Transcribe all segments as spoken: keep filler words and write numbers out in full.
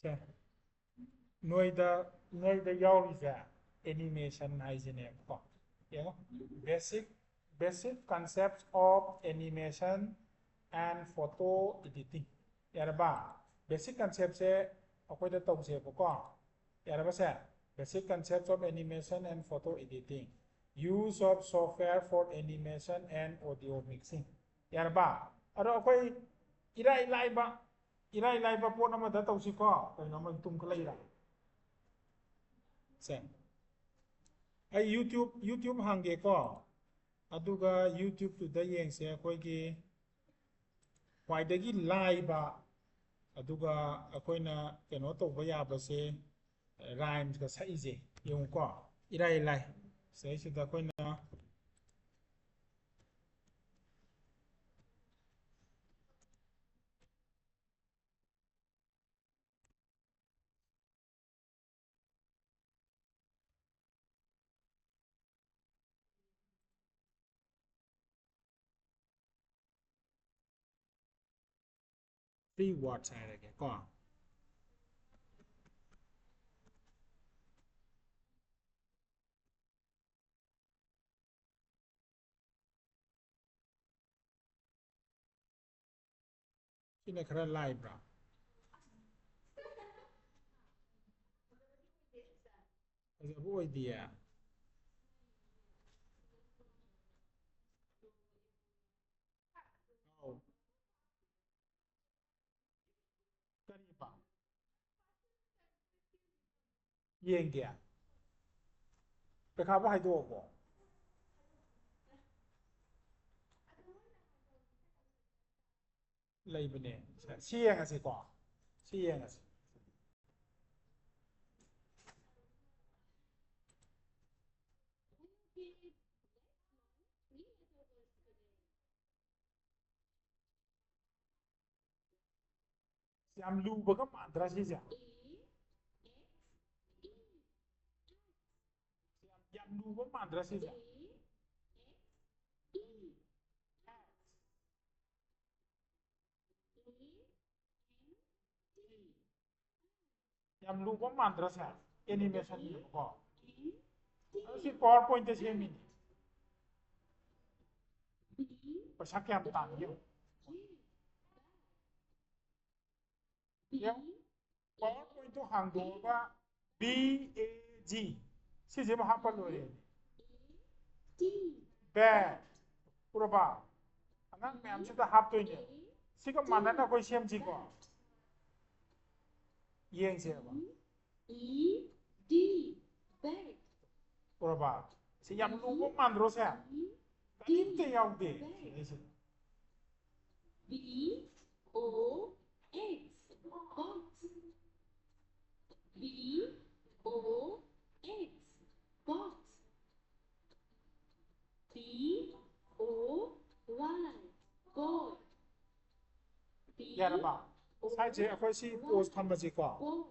ꯁꯦ, ꯅꯣꯏꯗ ꯅꯣꯏꯗ ꯌꯥꯎꯔꯤꯁꯦ ꯑꯦꯅꯤꯃꯦꯁꯟ ꯍꯥꯏꯁꯤꯅꯦꯕꯀꯣ꯫ ꯌꯦꯡꯉꯣ, basic basic concepts of animation and photo editing꯫ ꯌꯥꯔꯕ? Basic conceptꯁꯦ ꯑꯩꯈꯣꯏꯗ ꯇꯧꯁꯦꯕꯀꯣ꯫ ꯌꯥꯔꯕꯁꯦ? Basic concepts of animation and photo editing, use of software for animation and audio mixing꯫ ꯌꯥꯔꯕ? ꯑꯗꯣ ꯑꯩꯈꯣꯏ ꯏꯔꯥꯏ ꯂꯥꯏꯕ ꯏꯔꯥꯏ ꯂꯥꯏꯕ ꯄꯣꯠ ꯑꯃꯗ ꯇꯧꯁꯤꯀꯣ꯫ ꯀꯩꯅꯣ ꯑꯃ ꯇꯨꯝꯈꯠꯂꯛꯏꯔꯥ? ꯁꯦ, ꯑꯩ YouTube YouTube ꯍꯥꯡꯒꯦꯀꯣ꯫ ꯑꯗꯨꯒ YouTubeꯇꯨꯗ ꯌꯦꯡꯁꯦ, ꯑꯩꯈꯣꯏꯒꯤ ꯈ꯭ꯋꯥꯏꯗꯒꯤ ꯂꯥꯏꯕ, ꯑꯗꯨꯒ ꯑꯩꯈꯣꯏꯅ ꯀꯩꯅꯣ ꯇꯧꯕ ꯌꯥꯕꯁꯦ, rhymesꯀ ꯁꯛꯏꯁꯦ ꯌꯦꯡꯉꯨꯀꯣ꯫ ꯏꯔꯥꯏ ꯂꯥꯏ꯫ ꯁꯤꯗꯩꯁꯤꯗ ꯑꯩꯈꯣꯏꯅ Three words ꯍꯥꯏꯔꯒꯦ ꯀꯣ꯫ ꯁꯤꯅ ꯈꯔ ꯂꯥꯏꯕ꯭ꯔꯥ? ꯐꯖꯕ ꯑꯣꯏꯗꯤꯌꯦ꯫ ꯑꯧ꯫ ꯀꯔꯤꯕ? ꯌꯦꯡꯒꯦ꯫ ꯄꯩꯈꯥꯕꯨ ꯍꯥꯏꯗꯣꯛꯑꯕꯣ? ꯂꯩꯕꯅꯦ꯫ ꯁꯤ ꯌꯦꯡꯉꯁꯤꯀꯣ꯫ ꯁꯤ ꯌꯦꯡꯉꯁꯤ꯫ ꯌꯥꯝ ꯂꯨꯕꯒ ꯃꯥꯟꯗ꯭ꯔꯥ ꯁꯤꯁꯦ? ꯌꯥꯝ, ꯌꯥꯝ ꯂꯨꯕ ꯃꯥꯟꯗ꯭ꯔꯥ ꯁꯤꯁꯦ? ꯌꯥꯝ ꯂꯨꯕ ꯃꯥꯟꯗ꯭ꯔꯁꯦ? ꯑꯦꯅꯤꯃꯦꯁꯟꯅꯦꯕꯀꯣ꯫ ꯑꯗꯨ ꯁꯤ ꯄꯥꯋꯔ ꯄꯣꯏꯟꯠꯇ ꯁꯦꯝꯃꯤꯅꯤ꯫ ꯄꯩꯁꯥ ꯀꯌꯥꯝ ꯇꯥꯟꯒꯦ? ꯄꯥꯋꯔ ꯄꯣꯏꯟꯠꯇꯣ ꯍꯥꯡꯗꯣꯛꯑꯒ ꯕꯤ ꯑꯦ ꯖꯤ ꯁꯤꯁꯤꯃ ꯍꯥꯞꯄ ꯂꯣꯏꯔꯦ꯫ ꯕꯦꯛ꯫ ꯎꯔꯕ? ꯑꯉꯥꯡ ꯃꯌꯥꯝꯁꯤꯗ ꯍꯥꯞꯇꯣꯏꯅꯦ꯫ ꯁꯤꯒ ꯃꯥꯟꯅꯅ ꯑꯩꯈꯣꯏ ꯁꯦꯝꯁꯤꯀꯣ꯫ ꯌꯦꯡꯁꯦꯕ꯫ E D bag. ꯎꯔꯕ? ꯁꯤ ꯌꯥꯝ ꯂꯨꯕ ꯃꯥꯟꯗ꯭ꯔꯣ ꯁꯦ? ꯀꯔꯤꯝꯇ ꯌꯥꯎꯗꯦ ꯁꯤꯗꯩꯁꯤꯗ꯫ B O X box. B O X box. B O Y boy. B ꯌꯥꯔꯕ? ꯉꯁꯥꯏꯁꯦ ꯑꯩꯈꯣꯏ ꯁꯤ ꯄꯣꯁ ꯊꯝꯕꯁꯤꯀꯣ꯫ boy.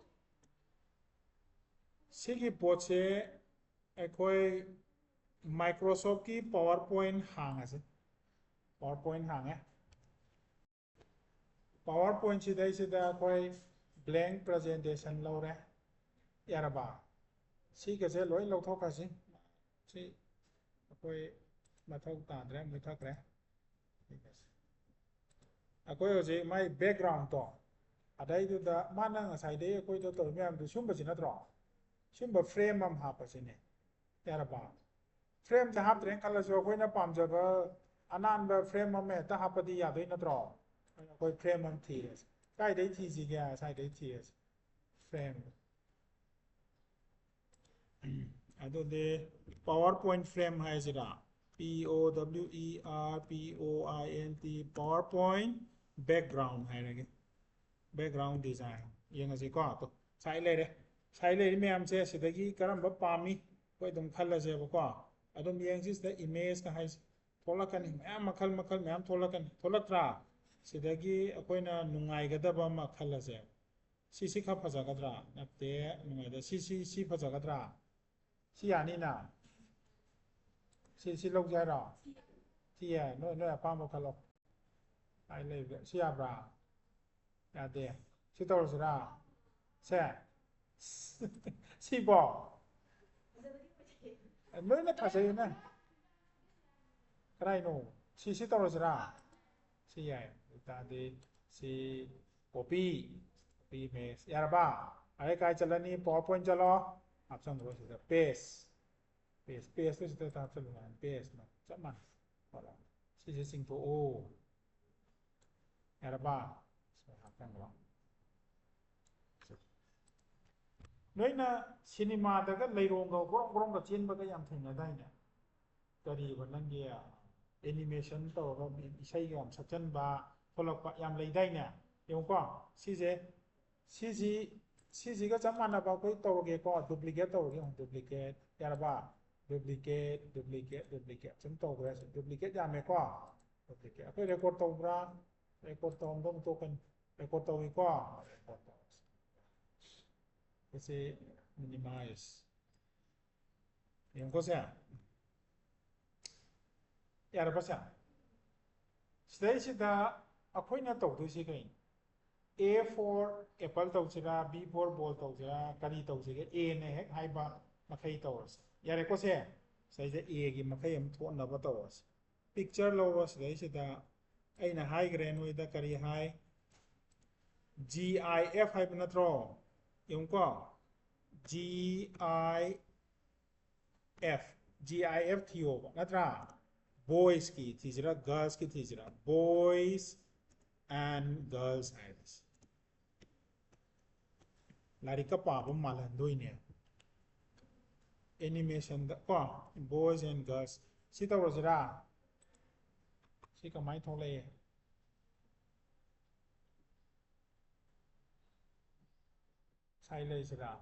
ꯁꯤꯒꯤ ꯄꯣꯠꯁꯦ ꯑꯩꯈꯣꯏ ꯃꯥꯏꯀ꯭ꯔꯣꯁꯣꯐꯀꯤ ꯄꯥꯋꯔ ꯄꯣꯏꯟꯠ ꯍꯥꯡꯉꯁꯤ꯫ ꯄꯥꯋꯔ ꯄꯣꯏꯟꯠ ꯍꯥꯡꯉꯦ꯫ ꯄꯥꯋꯔ ꯄꯣꯏꯟꯠ ꯁꯤꯗꯩꯁꯤꯗ ꯑꯩꯈꯣꯏ ꯕ꯭ꯂꯦꯡ ꯄ꯭ꯔꯖꯦꯟꯇꯦꯁꯟ ꯂꯧꯔꯦ꯫ ꯌꯥꯔꯕ? ꯁꯤꯒꯁꯦ ꯂꯣꯏ ꯂꯧꯊꯣꯛꯈ꯭ꯔꯁꯤ꯫ ꯁꯤ ꯑꯩꯈꯣꯏ ꯃꯊꯧ ꯇꯥꯗ꯭ꯔꯦ, ꯃꯨꯊꯠꯈ꯭ꯔꯦ꯫ ꯑꯩꯈꯣꯏ ꯍꯧꯖꯤꯛ ꯃꯥꯏ ꯕꯦꯛꯒ꯭ꯔꯥꯎꯟꯗꯣ ꯑꯗꯩꯗꯨꯗ ꯃꯥꯅ ꯉꯁꯥꯏꯗꯩ ꯑꯩꯈꯣꯏꯗ ꯇꯧꯔꯤ ꯃꯌꯥꯝꯗꯨ ꯁꯨꯝꯕꯁꯤ ꯅꯠꯇ꯭ꯔꯣ? ꯁꯨꯝꯕ ꯐ꯭ꯔꯦꯝ ꯑꯃ ꯍꯥꯞꯄꯁꯤꯅꯦ꯫ ꯌꯥꯔꯕ? ꯐ꯭ꯔꯦꯝꯁꯦ ꯍꯥꯞꯇ꯭ꯔꯦꯅ ꯈꯜꯂꯁꯨ ꯑꯩꯈꯣꯏꯅ ꯄꯥꯝꯖꯕ ꯑꯅꯥꯟꯕ ꯐ꯭ꯔꯦꯝ ꯑꯃ ꯍꯦꯛꯇ ꯍꯥꯞꯄꯗꯤ ꯌꯥꯗꯣꯏ ꯅꯠꯇ꯭ꯔꯣ? ꯑꯩꯈꯣꯏ ꯐ꯭ꯔꯦꯝ ꯑꯃ ꯊꯤꯔꯁꯤ꯫ ꯀꯥꯏꯗꯩ ꯊꯤꯁꯤꯒꯦ? ꯁ꯭ꯋꯥꯏꯗꯩ ꯊꯤꯔꯁꯤ꯫ ꯐ꯭ꯔꯦꯝ꯫ ꯑꯗꯨꯗꯤ ꯄꯥꯋꯔ ꯄꯣꯏꯟꯠ ꯐ꯭ꯔꯦꯝ ꯍꯥꯏꯁꯤꯔꯥ? P O W E R P O I N T, PowerPoint background ꯍꯥꯏꯔꯒꯦ꯫ ꯕꯦꯛꯒ꯭ꯔꯥꯎꯟ ꯗꯤꯖꯥꯏꯟ ꯌꯦꯡꯉꯁꯤꯀꯣ꯫ ꯑꯗꯣ ꯁꯥꯏ ꯂꯩꯔꯦ꯫ ꯁꯥꯏ ꯂꯩꯔꯤ ꯃꯌꯥꯝꯁꯦ ꯁꯤꯗꯒꯤ ꯀꯔꯝꯕ ꯄꯥꯝꯃꯤ? ꯑꯩꯈꯣꯏ ꯑꯗꯨꯝ ꯈꯜꯂꯁꯦꯕꯀꯣ꯫ ꯑꯗꯨꯝ ꯌꯦꯡꯁꯤ꯫ ꯁꯤꯗ ꯏꯃꯦꯖꯀ ꯍꯥꯏꯁꯦ ꯊꯣꯛꯂꯛꯀꯅꯤ꯫ ꯃꯌꯥꯝ ꯃꯈꯜ ꯃꯈꯜ ꯃꯌꯥꯝ ꯊꯣꯛꯂꯛꯀꯅꯤ꯫ ꯊꯣꯛꯂꯛꯇ꯭ꯔꯥ? ꯁꯤꯗꯒꯤ ꯑꯩꯈꯣꯏꯅ ꯅꯨꯡꯉꯥꯏꯒꯗꯕ ꯑꯃ ꯈꯜꯂꯁꯦ꯫ ꯁꯤꯁꯤ ꯈꯔ ꯐꯖꯒꯗ꯭ꯔꯥ? ꯅꯠꯇꯦ, ꯅꯨꯡꯉꯥꯏꯇꯦ꯫ ꯁꯤ, ꯁꯤ, ꯁꯤ ꯐꯖꯒꯗ꯭ꯔꯥ? ꯁꯤ ꯌꯥꯅꯤꯅ? ꯁꯤ, ꯁꯤ ꯂꯧꯒꯦ ꯍꯥꯏꯔꯣ? ꯁꯤ ꯌꯥꯏ꯫ ꯅꯣꯏ, ꯅꯣꯏ ꯑꯄꯥꯝꯕ ꯈꯜꯂꯣ꯫ ꯁꯤ ꯌꯥꯕ꯭ꯔꯥ? ꯌꯥꯗꯦ꯫ ꯁꯤ ꯇꯧꯔꯁꯤꯔꯥ? ꯁꯦ? ꯁꯤꯕꯣ? ꯂꯣꯏꯅ ꯐꯖꯩꯅ꯫ ꯀꯗꯥꯏꯅꯣ? ꯁꯤ, ꯁꯤ ꯇꯧꯔꯁꯤꯔꯥ? ꯁꯤ ꯌꯥꯏ꯫ ꯑꯗꯨ ꯇꯥꯔꯗꯤ ꯁꯤ copy, copy image꯫ ꯌꯥꯔꯕ? ꯑꯗꯩ ꯀꯥꯏ ꯆꯠꯂꯅꯤ? PowerPoint ꯆꯠꯂꯣ꯫ ꯍꯥꯞꯆꯟꯈ꯭ꯔꯣ ꯁꯤꯗ꯫ Paste꯫ Paste, paste ꯇꯨ ꯁꯤꯗ ꯍꯦꯛꯇ ꯍꯥꯞꯆꯜꯂꯨ꯫ Paste ꯅ ꯆꯞ ꯃꯥꯟꯅꯩ꯫ ꯁꯤꯁꯦ ꯆꯤꯡꯊꯣꯛꯑꯣ꯫ ꯌꯥꯔꯕ? ꯁꯤ ꯉꯥꯛꯇꯪ ꯂꯥꯛꯑꯣ꯫ ꯅꯣꯏꯅ ꯁꯤꯅꯦꯃꯥꯗꯒ ꯂꯩꯔꯣꯡꯒ ꯒ꯭ꯔꯣꯡ ꯒ꯭ꯔꯣꯡꯒ ꯆꯦꯟꯕꯒ ꯌꯥꯝ ꯊꯦꯡꯅꯗꯥꯏꯅꯦ? ꯀꯔꯤꯕ ꯅꯪꯒꯤ animation ꯇꯧꯔꯒ ꯏꯁꯩꯒ ꯌꯥꯝ ꯁꯛꯆꯟꯕ ꯊꯣꯛꯂꯛꯄ ꯌꯥꯝ ꯂꯩꯗꯥꯏꯅꯦ? ꯌꯦꯡꯉꯨꯀꯣ, ꯁꯤꯁꯦ, ꯁꯤꯁꯤ, ꯁꯤꯁꯤꯒ ꯆꯞ ꯃꯥꯟꯅꯕ ꯑꯩꯈꯣꯏ ꯇꯧꯔꯒꯦꯀꯣ, duplicate ꯇꯧꯔꯒꯦ꯫ ꯑꯃꯨꯛ duplicate, ꯌꯥꯔꯕ? Duplicate, duplicate, duplicate ꯁꯨꯝ ꯇꯧꯈ꯭ꯔꯦ꯫ Duplicate ꯌꯥꯝꯃꯦꯀꯣ꯫ Duplicate ꯑꯩꯈꯣꯏ record ꯇꯧꯕ꯭ꯔꯥ? Record ꯇꯧꯔꯝꯗꯧ ꯇꯣꯛꯀꯅꯤ꯫ Record ꯇꯧꯏꯀꯣ꯫ Record ꯇꯧꯔꯁꯤ꯫ ꯁꯤ minimize꯫ ꯌꯦꯡꯉꯨꯀꯣ ꯁꯦ꯫ ꯌꯥꯔꯕ ꯁꯦ? ꯁꯤꯗꯩꯁꯤꯗ ꯑꯩꯈꯣꯏꯅ ꯇꯧꯗꯣꯏꯁꯤ ꯀꯩꯅꯣ? A for apple ꯇꯧꯁꯤꯔꯥ, B for ball ꯇꯧꯁꯤꯔꯥ, ꯀꯔꯤ ꯇꯧꯁꯤꯒꯦ? A ꯅ ꯍꯦꯛ ꯍꯥꯏꯕ ꯃꯈꯩ ꯇꯧꯔꯁꯤ꯫ ꯌꯥꯔꯦꯀꯣ ꯁꯦ? ꯁꯤꯗꯩꯗ A ꯒꯤ ꯃꯈꯩ ꯑꯃ ꯊꯣꯛꯅꯕ ꯇꯧꯔꯁꯤ꯫ Picture ꯂꯧꯔꯣ ꯁꯤꯗꯩꯁꯤꯗ꯫ ꯑꯩꯅ ꯍꯥꯏꯈ꯭ꯔꯦ ꯅꯣꯏꯗ ꯀꯔꯤ ꯍꯥꯏ? G I F ꯍꯥꯏꯕ ꯅꯠꯇ꯭ꯔꯣ? ꯌꯦꯡꯉꯨꯀꯣ꯫ G I F, G I F ꯊꯤꯌꯣꯕ, ꯅꯠꯇ꯭ꯔꯥ? Boys ꯀꯤ ꯊꯤꯁꯤꯔꯥ, girls ꯀꯤ ꯊꯤꯁꯤꯔꯥ? Boys and girls ꯍꯥꯏꯔꯁꯤ꯫ ꯂꯥꯏꯔꯤꯛꯀ ꯄꯥꯕ ꯃꯥꯜꯍꯟꯗꯣꯏꯅꯦ꯫ Animation ꯗ ꯀꯣ, boys and girls꯫ ꯁꯤ ꯇꯧꯔꯁꯤꯔꯥ? ꯁꯤ ꯀꯃꯥꯏꯅ ꯊꯣꯛꯂꯛꯏ? ꯁꯥꯏ ꯂꯩꯁꯤꯔꯥ?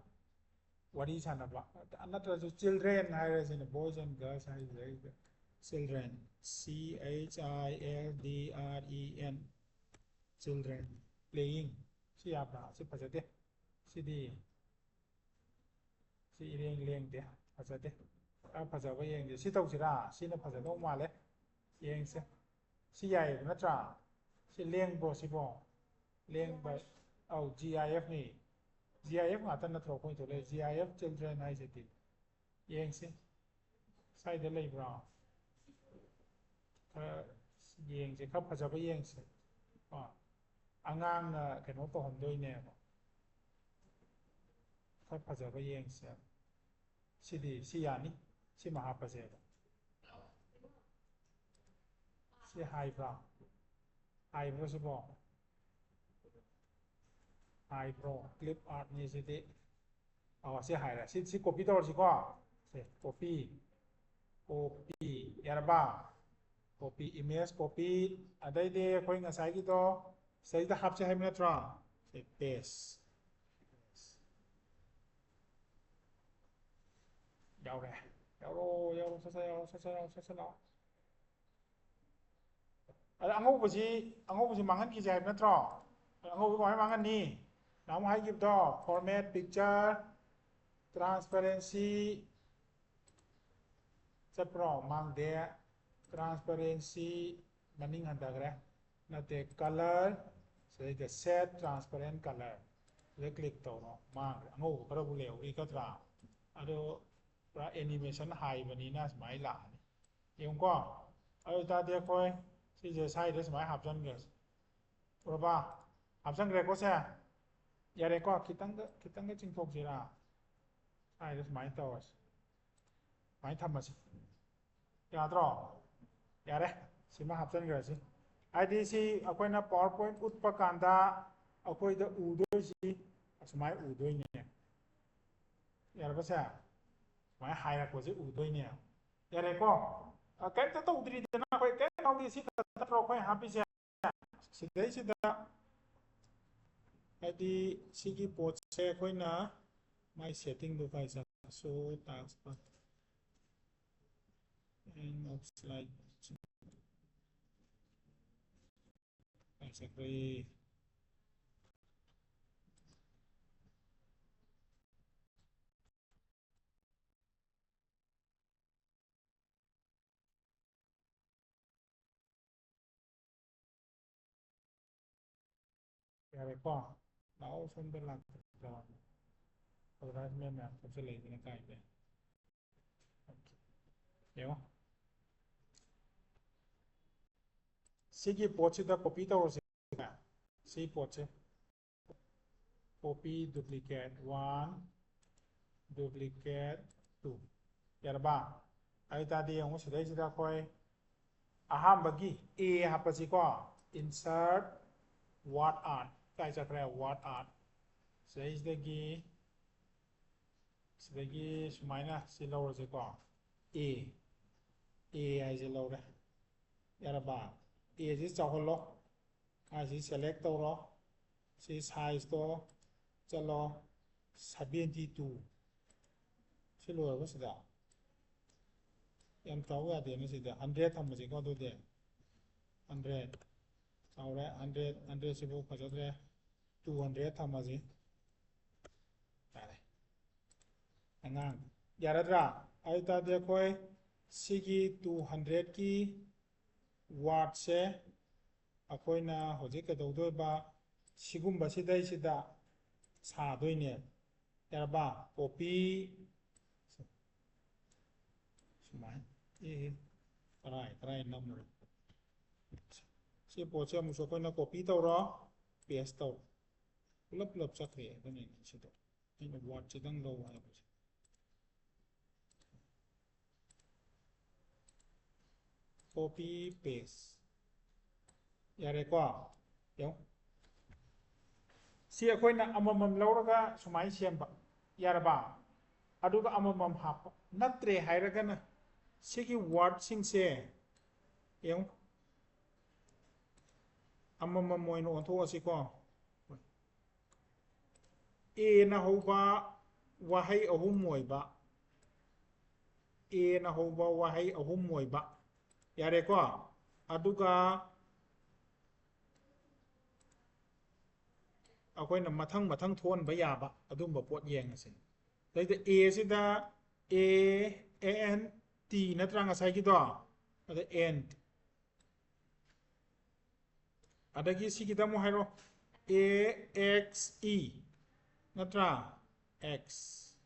ꯋꯥꯔꯤ ꯁꯥꯟꯅꯕ꯫ ꯅꯠꯇ꯭ꯔꯁꯨ children ꯍꯥꯏꯔꯁꯤꯅꯦ, boys and girls ꯍꯥꯏꯁꯤꯗꯩꯗ꯫ Children, C H I L D R E N, children, playing꯫ ꯁꯤ ꯌꯥꯕ꯭ꯔꯥ? ꯁꯤ ꯐꯖꯗꯦ꯫ ꯁꯤꯗꯤ, ꯁꯤ ꯏꯔꯦꯡ ꯂꯦꯡꯗꯦ, ꯐꯖꯗꯦ꯫ ꯈꯔ ꯐꯖꯕ ꯌꯦꯡꯁꯦ꯫ ꯁꯤ ꯇꯧꯁꯤꯔꯥ? ꯁꯤꯅ ꯐꯖꯗꯧ ꯃꯥꯜꯂꯦ꯫ ꯌꯦꯡꯁꯦ꯫ ꯁꯤ ꯌꯥꯏꯌꯦꯕ ꯅꯠꯇ꯭ꯔꯥ? ꯁꯤ ꯂꯦꯡꯕ꯭ꯔꯣ ꯁꯤꯕꯣ? ꯂꯦꯡꯕ꯫ ꯑꯧ, G I F ꯅꯤ꯫ ꯖꯤ ꯑꯥꯏ ꯑꯦꯐ ꯉꯥꯛꯇ ꯅꯠꯇ꯭ꯔꯣ ꯑꯩꯈꯣꯏ ꯊꯣꯛꯂꯛꯑꯦ? ꯖꯤ ꯑꯥꯏ ꯑꯦꯐ ꯆꯤꯜꯗ꯭ꯔꯦꯟ ꯍꯥꯏꯁꯤꯗꯤ꯫ ꯌꯦꯡꯁꯤ, ꯁ꯭ꯋꯥꯏꯗ ꯂꯩꯕ꯭ꯔꯣ? ꯈꯔ ꯌꯦꯡꯁꯦ, ꯈꯔ ꯐꯖꯕ ꯌꯦꯡꯁꯦ꯫ ꯀꯣ, ꯑꯉꯥꯡꯅ ꯀꯩꯅꯣ ꯇꯧꯍꯟꯗꯣꯏꯅꯦꯕ꯫ ꯈꯔ ꯐꯖꯕ ꯌꯦꯡꯁꯦ꯫ ꯁꯤꯗꯤ, ꯁꯤ ꯌꯥꯅꯤ꯫ ꯁꯤꯃ ꯍꯥꯞꯄꯁꯦꯕ꯫ ꯁꯤ ꯍꯥꯏꯕ꯭ꯔꯥ? ꯍꯥꯏꯕ꯭ꯔꯣ ꯁꯤꯕꯣ? ꯍꯥꯏꯕ꯭ꯔꯣ? ꯀ꯭ꯂꯤꯞ ꯑꯥꯔꯠꯅꯤ ꯁꯤꯗꯤ꯫ ꯑꯣ, ꯁꯤ ꯍꯥꯏꯔꯦ꯫ ꯁꯤ, ꯁꯤ ꯀꯣꯄꯤ ꯇꯧꯔꯁꯤꯀꯣ꯫ ꯁꯦ, ꯀꯣꯄꯤ꯫ ꯀꯣꯄꯤ꯫ ꯌꯥꯔꯕ? Copy, image copy. ꯑꯗꯩꯗꯤ ꯑꯩꯈꯣꯏ ꯉꯁꯥꯏꯒꯤꯗꯣ ꯁꯤꯗꯩꯗ ꯍꯥꯞꯁꯦ ꯍꯥꯏꯕ ꯅꯠꯇ꯭ꯔꯣ? ꯁꯦ, ꯄꯦꯁ꯫ ꯌꯥꯎꯔꯦ꯫ ꯌꯥꯎꯔꯣ, ꯌꯥꯎꯔꯣ, ꯁꯠ ꯁꯠ ꯌꯥꯎꯔꯣ, ꯁꯠ ꯁꯠ ꯂꯥꯎ, ꯁꯠ ꯁꯠ ꯂꯥꯎ꯫ ꯑꯗ ꯑꯉꯧꯕꯁꯤ, ꯑꯉꯧꯕꯁꯤ ꯃꯥꯡꯍꯟꯈꯤꯁꯦ ꯍꯥꯏꯕ ꯅꯠꯇ꯭ꯔꯣ? ꯑꯉꯧꯕ ꯀꯃꯥꯏꯅ ꯃꯥꯡꯍꯟꯅꯤ? ꯅꯍꯥꯟꯃꯨꯛ ꯍꯥꯏꯈꯤꯕꯗꯣ, format, picture, transparency, ꯆꯠꯄ꯭ꯔꯣ? ꯃꯥꯡꯗꯦ꯫ Transparency ꯃꯅꯤꯡ ꯍꯟꯊꯈ꯭ꯔꯦ꯫ ꯅꯠꯇꯦ, color, ꯁꯤꯗꯩꯗ set transparent color꯫ ꯁꯤꯗ click ꯇꯧꯔꯣ꯫ ꯃꯥꯡꯈ꯭ꯔꯦ꯫ ꯑꯉꯧꯕ ꯈꯔꯕꯨ ꯂꯩꯍꯧꯔꯤ ꯅꯠꯇ꯭ꯔꯥ? ꯑꯗꯣ ꯄꯨꯔꯥ animation ꯍꯥꯏꯕꯅꯤꯅ ꯁꯨꯃꯥꯏꯅ ꯂꯥꯛꯑꯅꯤ꯫ ꯌꯦꯡꯉꯨꯀꯣ꯫ ꯑꯗꯨ ꯑꯣꯏꯇꯥꯔꯗꯤ ꯑꯩꯈꯣꯏ ꯁꯤꯁꯦ ꯁ꯭ꯋꯥꯏꯗ ꯁꯨꯃꯥꯏꯅ ꯍꯥꯞꯆꯤꯟꯈ꯭ꯔꯁꯤ꯫ ꯎꯔꯕ? ꯍꯥꯞꯆꯤꯟꯈ꯭ꯔꯦꯀꯣ ꯁꯦ? ꯌꯥꯔꯦꯀꯣ? ꯈꯤꯇꯪꯒ, ꯈꯤꯇꯪꯒ ꯆꯤꯡꯊꯣꯛꯁꯤꯔꯥ? ꯁ꯭ꯋꯥꯏꯗ ꯁꯨꯃꯥꯏꯅ ꯇꯧꯔꯁꯤ꯫ ꯁꯨꯃꯥꯏꯅ ꯊꯝꯃꯁꯤ꯫ ꯌꯥꯗ꯭ꯔꯣ? ꯌꯥꯔꯦ꯫ ꯁꯤꯃ ꯍꯥꯞꯆꯤꯟꯈ꯭ꯔꯁꯤ꯫ ꯍꯥꯏꯗꯤ ꯁꯤ ꯑꯩꯈꯣꯏꯅ PowerPoint ꯎꯠꯄ ꯀꯥꯟꯗ ꯑꯩꯈꯣꯏꯗ ꯎꯗꯣꯏꯁꯤ ꯑꯁꯨꯃꯥꯏꯅ ꯎꯗꯣꯏꯅꯦ꯫ ꯌꯥꯔꯕ ꯁꯦ? ꯁꯨꯃꯥꯏꯅ ꯍꯥꯏꯔꯛꯄꯁꯦ ꯎꯗꯣꯏꯅꯦ꯫ ꯌꯥꯔꯦꯀꯣ? ꯑ, ꯀꯩꯝꯇ ꯇꯧꯗ꯭ꯔꯤꯗꯅ, ꯑꯩꯈꯣꯏ ꯀꯩꯝ ꯇꯧꯗꯦ꯫ ꯁꯤ ꯈꯛꯇ ꯅꯠꯇ꯭ꯔꯣ ꯑꯩꯈꯣꯏ ꯍꯥꯞꯄꯤꯁꯦ? ꯁꯤꯗꯩꯁꯤꯗ ꯍꯥꯏꯗꯤ ꯁꯤꯒꯤ ꯄꯣꯠꯁꯦ ꯑꯩꯈꯣꯏꯅ ꯃꯥꯏ ꯁꯦꯠꯇꯤꯡꯗꯣ ꯀꯥꯏ ꯆꯠ-, show task bar, end of slide꯫ ꯀꯥꯏ ꯆꯠꯈ꯭ꯔꯦ? ꯌꯥꯔꯦꯀꯣ? ꯂꯥꯛꯑꯣ ꯁꯣꯝꯗ ꯂꯥꯛꯇ꯭ꯔꯣ? ꯑꯦꯗꯚꯔꯇꯥꯏꯁꯃꯦꯟ ꯃꯌꯥꯝ ꯊꯣꯛꯆꯜꯂꯛꯏꯁꯤꯅ ꯀꯥꯏꯗ? ꯌꯦꯡꯉꯣ꯫ ꯁꯤꯒꯤ ꯄꯣꯠꯁꯤꯗ ꯀꯣꯄꯤ ꯇꯧꯔꯁꯤ꯫ ꯁꯤ ꯄꯣꯠꯁꯦ copy, duplicate one, duplicate two. ꯌꯥꯔꯕ? ꯑꯗꯨ ꯑꯣꯏꯇꯥꯔꯗꯤ ꯌꯦꯡꯉꯣ, ꯁꯤꯗꯩꯁꯤꯗ ꯑꯩꯈꯣꯏ ꯑꯍꯥꯟꯕꯒꯤ ꯑꯦ ꯍꯥꯞꯄꯁꯤꯀꯣ, ꯏꯟꯁꯔꯠ ꯋꯥꯔꯗ ꯑꯥꯔꯠ꯫ ꯀꯥꯏ ꯆꯠꯈ꯭ꯔꯦ? ꯋꯥꯔꯗ ꯑꯥꯔꯠ꯫ ꯁꯤꯗꯩꯁꯤꯗꯒꯤ ꯁꯤꯗꯒꯤ ꯁꯨꯃꯥꯏꯅ ꯁꯤ ꯂꯧꯔꯁꯦꯀꯣ, ꯑꯦ, ꯑꯦ ꯍꯥꯏꯁꯦ ꯂꯧꯔꯦ꯫ ꯌꯥꯔꯕ? ꯑꯦꯁꯤ ꯆꯥꯎꯍꯜꯂꯣ꯫ ꯑꯁꯤ ꯁꯦꯂꯦꯛ ꯇꯧꯔꯣ꯫ ꯁꯤ ꯁꯥꯏꯖꯇꯣ ꯆꯠꯂꯣ, ꯁꯚꯦꯟꯇꯤ ꯇꯨ꯫ ꯁꯤ ꯂꯣꯏꯔꯕ ꯁꯤꯗ? ꯌꯥꯝ ꯆꯥꯎ ꯌꯥꯗꯦꯅꯦ ꯁꯤꯗ꯫ ꯍꯟꯗ꯭ꯔꯦꯠ ꯊꯝꯃꯁꯤꯀꯣ ꯑꯗꯨꯗꯤ꯫ ꯍꯟꯗ꯭ꯔꯦꯠ꯫ ꯆꯥꯎꯔꯦ꯫ ꯍꯟꯗ꯭ꯔꯦꯠ, ꯍꯟꯗ꯭ꯔꯦꯠꯁꯤꯕꯨ ꯐꯖꯗ꯭ꯔꯦ꯫ ꯇꯨ ꯍꯟꯗ꯭ꯔꯦꯠ ꯊꯝꯃꯁꯤ꯫ ꯌꯥꯔꯦ꯫ ꯑꯉꯥꯡ꯫ ꯌꯥꯔꯗ꯭ꯔꯥ? ꯑꯗꯨ ꯑꯣꯏ ꯇꯥꯔꯗꯤ ꯑꯩꯈꯣꯏ ꯁꯤꯒꯤ ꯇꯨ ꯍꯟꯗ꯭ꯔꯦꯠꯀꯤ ꯋꯥꯔꯗꯁꯦ ꯑꯩꯈꯣꯏꯅ ꯍꯧꯖꯤꯛ ꯀꯩꯗꯧꯗꯣꯏꯕ? ꯁꯤꯒꯨꯝꯕꯁꯤꯗꯩꯁꯤꯗ ꯁꯥꯗꯣꯏꯅꯦ꯫ ꯌꯥꯔꯕ? ꯀꯣꯄꯤ꯫ ꯁꯨꯃꯥꯏꯅ꯫ ꯑꯦ, ꯀꯔꯥꯏ, ꯀꯔꯥꯏ ꯅꯝꯃꯨꯔꯦ? ꯁꯤ ꯄꯣꯠꯁꯦ ꯑꯃꯨꯛꯁꯨ ꯑꯩꯈꯣꯏꯅ ꯀꯣꯄꯤ ꯇꯧꯔꯣ, ꯄꯦꯁ ꯇꯧꯔꯣ꯫ ꯄꯨꯂꯞ ꯄꯨꯂꯞ ꯆꯠꯈ꯭ꯔꯦ꯫ ꯑꯗꯨꯅꯅꯦ ꯁꯤꯗ ꯑꯩꯅ ꯋꯥꯔꯗꯁꯤꯗꯪ ꯂꯧ ꯍꯥꯏꯕꯁꯦ꯫ Copy paste. ꯌꯥꯔꯦꯀꯣ? ꯌꯦꯡꯉꯨ꯫ ꯁꯤ ꯑꯩꯈꯣꯏꯅ ꯑꯃꯃꯝ ꯂꯧꯔꯒ ꯁꯨꯃꯥꯏꯅ ꯁꯦꯝꯕ꯫ ꯌꯥꯔꯕ? ꯑꯗꯨꯒ ꯑꯃꯃꯝ ꯍꯥꯞꯄ꯫ ꯅꯠꯇ꯭ꯔꯦ ꯍꯥꯏꯔꯒꯅ ꯁꯤꯒꯤ ꯋꯥꯔꯗꯁꯤꯡꯁꯦ ꯌꯦꯡꯉꯨ꯫ ꯑꯃꯃꯝ ꯑꯣꯏꯅ ꯑꯣꯟꯊꯣꯛꯑꯁꯤꯀꯣ꯫ ꯑꯦꯅ ꯍꯧꯕ ꯋꯥꯍꯩ ꯑꯍꯨꯝ ꯑꯣꯏꯕ꯫ ꯑꯦꯅ ꯍꯧꯕ ꯋꯥꯍꯩ ꯑꯍꯨꯝ ꯑꯣꯏꯕ꯫ ꯌꯥꯔꯦꯀꯣ? ꯑꯗꯨꯒ ꯑꯩꯈꯣꯏꯅ ꯃꯊꯪ ꯃꯊꯪ ꯊꯣꯟꯕ ꯌꯥꯕ ꯑꯗꯨꯝꯕ ꯄꯣꯠ ꯌꯦꯡꯉꯁꯤ꯫ ꯁꯤꯗꯩꯗ acid A, A N T ꯅꯠꯇ꯭ꯔꯥ ꯉꯁꯥꯏꯒꯤꯗꯣ? ꯑꯗ ꯑꯦꯟ꯫ ꯑꯗꯒꯤ ꯁꯤꯒꯤꯗ ꯑꯃꯨꯛ ꯍꯥꯏꯔꯣ꯫ A X E ꯅꯠꯇ꯭ꯔꯥ? X꯫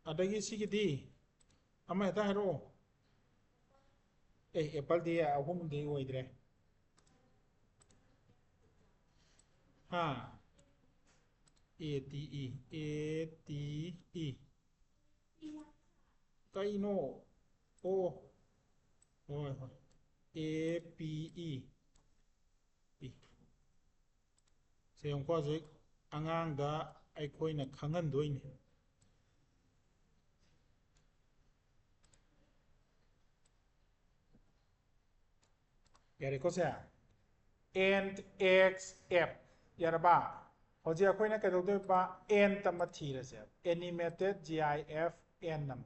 ꯑꯗꯒꯤ ꯁꯤꯒꯤꯗꯤ ꯑꯃ ꯍꯦꯛꯇ ꯍꯥꯏꯔꯛꯑꯣ꯫ ꯑꯦ, ꯑꯦꯄꯜꯗꯤ ꯑꯍꯨꯝꯗꯤ ꯑꯣꯏꯗ꯭ꯔꯦ꯫ ꯍꯥ? A T E, A T E꯫ ꯀꯩꯅꯣ? ꯑꯣ, ꯍꯣꯏ, ꯍꯣꯏ꯫ A P E꯫ ꯄꯤ꯫ ꯁꯦ ꯌꯦꯡꯉꯨꯀꯣ, ꯍꯧꯖꯤꯛ ꯑꯉꯥꯡꯗ ꯑꯩꯈꯣꯏꯅ ꯈꯪꯍꯟꯗꯣꯏꯅꯤ꯫ ꯌꯥꯔꯦꯀꯣ ꯁꯦ? And X F꯫ ꯌꯥꯔꯕ? ꯍꯧꯖꯤꯛ ꯑꯩꯈꯣꯏꯅ ꯀꯩꯗꯧꯗꯣꯏꯕ? And ꯑꯃ ꯊꯤꯔꯁꯦ꯫ Animated GIF and ꯑꯃ꯫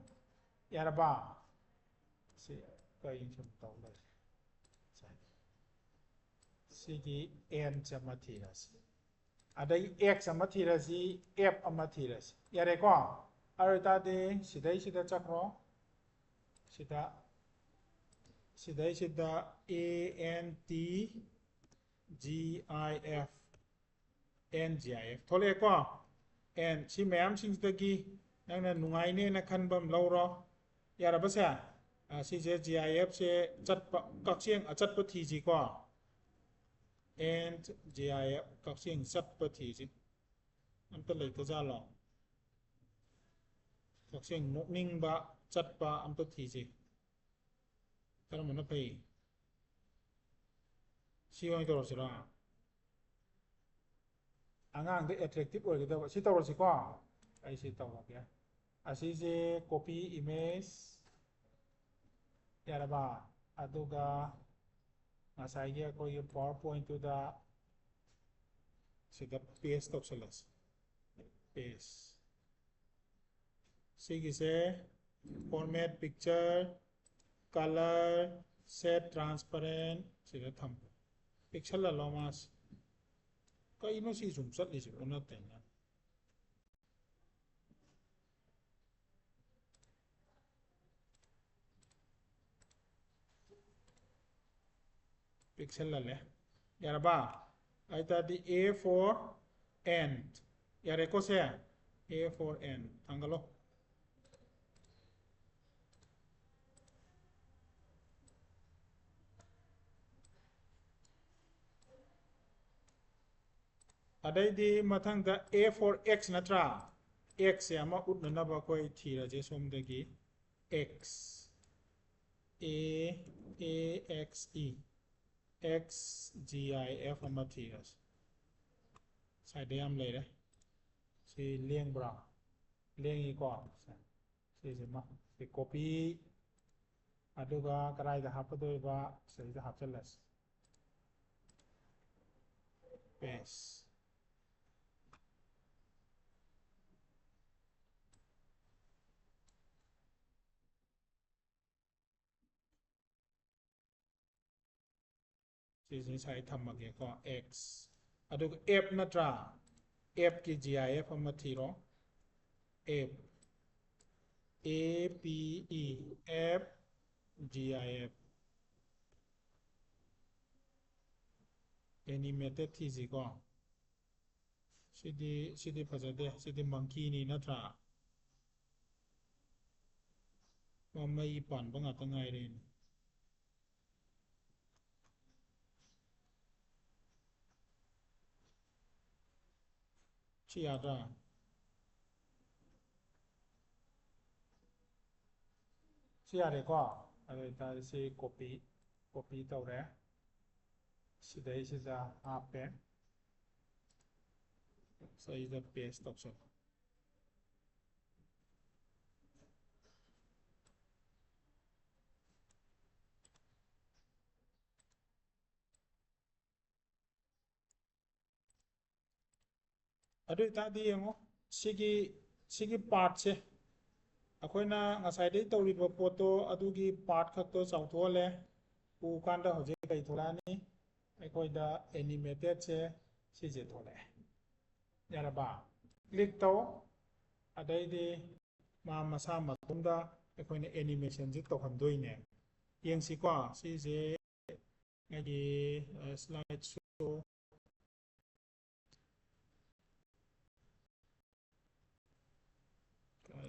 ꯌꯥꯔꯕ? ꯁꯤ ꯀꯔꯤ ꯁꯨꯝ ꯇꯧ ꯂꯩꯔꯦ? ꯁꯤꯒꯤ And ꯁꯦ ꯑꯃ ꯊꯤꯔꯁꯤ꯫ ꯑꯗꯩ X ꯑꯃ ꯊꯤꯔꯁꯤ, F ꯑꯃ ꯊꯤꯔꯁꯤ꯫ ꯌꯥꯔꯦꯀꯣ? ꯑꯗꯨ ꯑꯣꯏꯇꯥꯔꯗꯤ ꯁꯤꯗꯩꯁꯤꯗ ꯆꯠꯈ꯭ꯔꯣ꯫ ꯁꯤꯗ, ꯁꯤꯗꯩꯁꯤꯗ A N T G I F, N G I F ꯊꯣꯛꯂꯛꯑꯦꯀꯣ? And ꯁꯤ ꯃꯌꯥꯝꯁꯤꯡꯁꯤꯗꯒꯤ ꯅꯪꯅ ꯅꯨꯡꯉꯥꯏꯅꯦꯅ ꯈꯟꯕ ꯑꯃ ꯂꯧꯔꯣ꯫ ꯌꯥꯔꯕꯁꯦ? ꯑ, ꯁꯤꯁꯦ GIF ꯁꯦ ꯆꯠꯄ, ꯀꯛꯆꯦꯡ ꯑꯆꯠꯄ ꯊꯤꯁꯤꯀꯣ꯫ And GIF ꯀꯛꯆꯦꯡ ꯆꯠꯄ ꯊꯤꯁꯤ꯫ ꯑꯝꯇ ꯂꯩꯇꯖꯥꯠꯂꯣ? ꯀꯛꯆꯦꯡ ꯅꯣꯛꯅꯤꯡꯕ ꯆꯠꯄ ꯑꯝꯇ ꯊꯤꯁꯤ꯫ ꯀꯔꯝꯕꯅ ꯐꯩ? ꯁꯤ ꯑꯣꯏꯅ ꯇꯧꯔꯁꯤꯔꯣ? ꯑꯉꯥꯡꯗ attractive ꯑꯣꯏꯒꯗꯕ꯫ ꯁꯤ ꯇꯧꯔꯁꯤꯀꯣ? ꯑꯩ ꯁꯤ ꯇꯧꯔꯒꯦ꯫ ꯑꯁꯤꯁꯦ copy image꯫ ꯌꯥꯔꯕ? ꯑꯗꯨꯒ ꯉꯁꯥꯏꯒꯤ ꯑꯩꯈꯣꯏꯒꯤ PowerPoint ꯇꯨꯗ ꯁꯤꯗ paste ꯇꯧꯁꯜꯂꯁꯤ꯫ Paste꯫ ꯁꯤꯒꯤꯁꯦ format picture, color, set transparent ꯁꯤꯗ ꯊꯝꯕ꯫ ꯄꯤꯛꯁꯜꯍꯜꯂꯣ ꯃꯥꯁꯦ꯫ ꯀꯩꯅꯣ ꯁꯤ ꯁꯨꯝ ꯆꯠꯂꯤꯁꯤꯕꯣ? ꯅꯠꯇꯦꯅ꯫ ꯄꯤꯛꯁꯜꯍꯜꯂꯦ꯫ ꯌꯥꯔꯕ? ꯑꯗꯨ ꯇꯥꯔꯗꯤ A for ant꯫ ꯌꯥꯔꯦꯀꯣ ꯁꯦ? A for ant ꯊꯥꯡꯒꯠꯂꯣ꯫ ꯑꯗꯩꯗꯤ ꯃꯊꯪꯗ A for X ꯅꯠꯇ꯭ꯔꯥ? X ꯁꯦ ꯑꯃ ꯎꯠꯅꯅꯕ ꯑꯩꯈꯣꯏ ꯊꯤꯔꯁꯦ ꯁꯣꯝꯗꯒꯤ꯫ X, A, A X E, X G I F ꯑꯃ ꯊꯤꯔꯁꯤ꯫ ꯁꯥꯏꯗ ꯌꯥꯝ ꯂꯩꯔꯦ꯫ ꯁꯤ ꯂꯦꯡꯕ꯭ꯔꯥ? ꯂꯦꯡꯉꯤꯀꯣ꯫ ꯁꯤꯁꯤꯃ ꯁꯤ copy꯫ ꯑꯗꯨꯒ ꯀꯗꯥꯏꯗ ꯍꯥꯞꯀꯗꯣꯏꯕ? ꯁꯤꯗꯩꯗ ꯍꯥꯞꯆꯤꯜꯂꯁꯤ꯫ Paste꯫ ꯁꯤꯁꯤ ꯉꯁꯥꯏ ꯊꯝꯃꯒꯦꯀꯣ꯫ X꯫ ꯑꯗꯨꯒ F ꯅꯠꯇ꯭ꯔꯥ? F ꯀꯤ G I F ꯑꯃ ꯊꯤꯔꯣ꯫ F, A P E, F G I F꯫ Animated ꯊꯤꯁꯤꯀꯣ꯫ ꯁꯤꯗꯤ, ꯁꯤꯗꯤ ꯐꯖꯗꯦ꯫ ꯁꯤꯗꯤ monkey ꯅꯤ ꯅꯠꯇ꯭ꯔꯥ? ꯃꯃꯩ ꯄꯥꯟꯕ ꯉꯥꯛꯇ ꯉꯥꯏꯔꯦꯅꯦ꯫ ꯁꯤ ꯌꯥꯗ꯭ꯔꯥ? ꯁꯤ ꯌꯥꯔꯦꯀꯣ? ꯑꯗꯨ ꯑꯣꯏꯇꯥꯔꯗꯤ ꯁꯤ copy, copy ꯇꯧꯔꯦ꯫ ꯁꯤꯗꯩꯁꯤꯗ ꯍꯥꯞꯄꯦ꯫ ꯁꯤꯗ paste ꯇꯧꯁꯜꯂꯣ꯫ ꯑꯗꯨ ꯑꯣꯏꯇꯥꯔꯗꯤ ꯌꯦꯡꯉꯣ, ꯁꯤꯒꯤ, ꯁꯤꯒꯤ part ꯁꯦ, ꯑꯩꯈꯣꯏꯅ ꯉꯁꯥꯏꯗꯩ ꯇꯧꯔꯤꯕ ꯄꯣꯠꯇꯣ, ꯑꯗꯨꯒꯤ part ꯈꯛꯇꯣ ꯆꯥꯎꯊꯣꯛꯍꯜꯂꯦ꯫ ꯎꯀꯥꯟꯗ ꯍꯧꯖꯤꯛ ꯀꯩ ꯊꯣꯛꯂꯛꯑꯅꯤ? ꯑꯩꯈꯣꯏꯗ animated ꯁꯦ ꯁꯤꯁꯦ ꯊꯣꯛꯂꯛꯑꯦ꯫ ꯌꯥꯔꯕ? Click ꯇꯧ꯫ ꯑꯗꯩꯗꯤ ꯃꯥ ꯃꯁꯥ ꯃꯇꯣꯝꯗ ꯑꯩꯈꯣꯏꯅ animation ꯁꯦ ꯇꯧꯍꯟꯗꯣꯏꯅꯦ꯫ ꯌꯦꯡꯁꯤꯀꯣ, ꯁꯤꯁꯦ ꯑꯩꯒꯤ slide show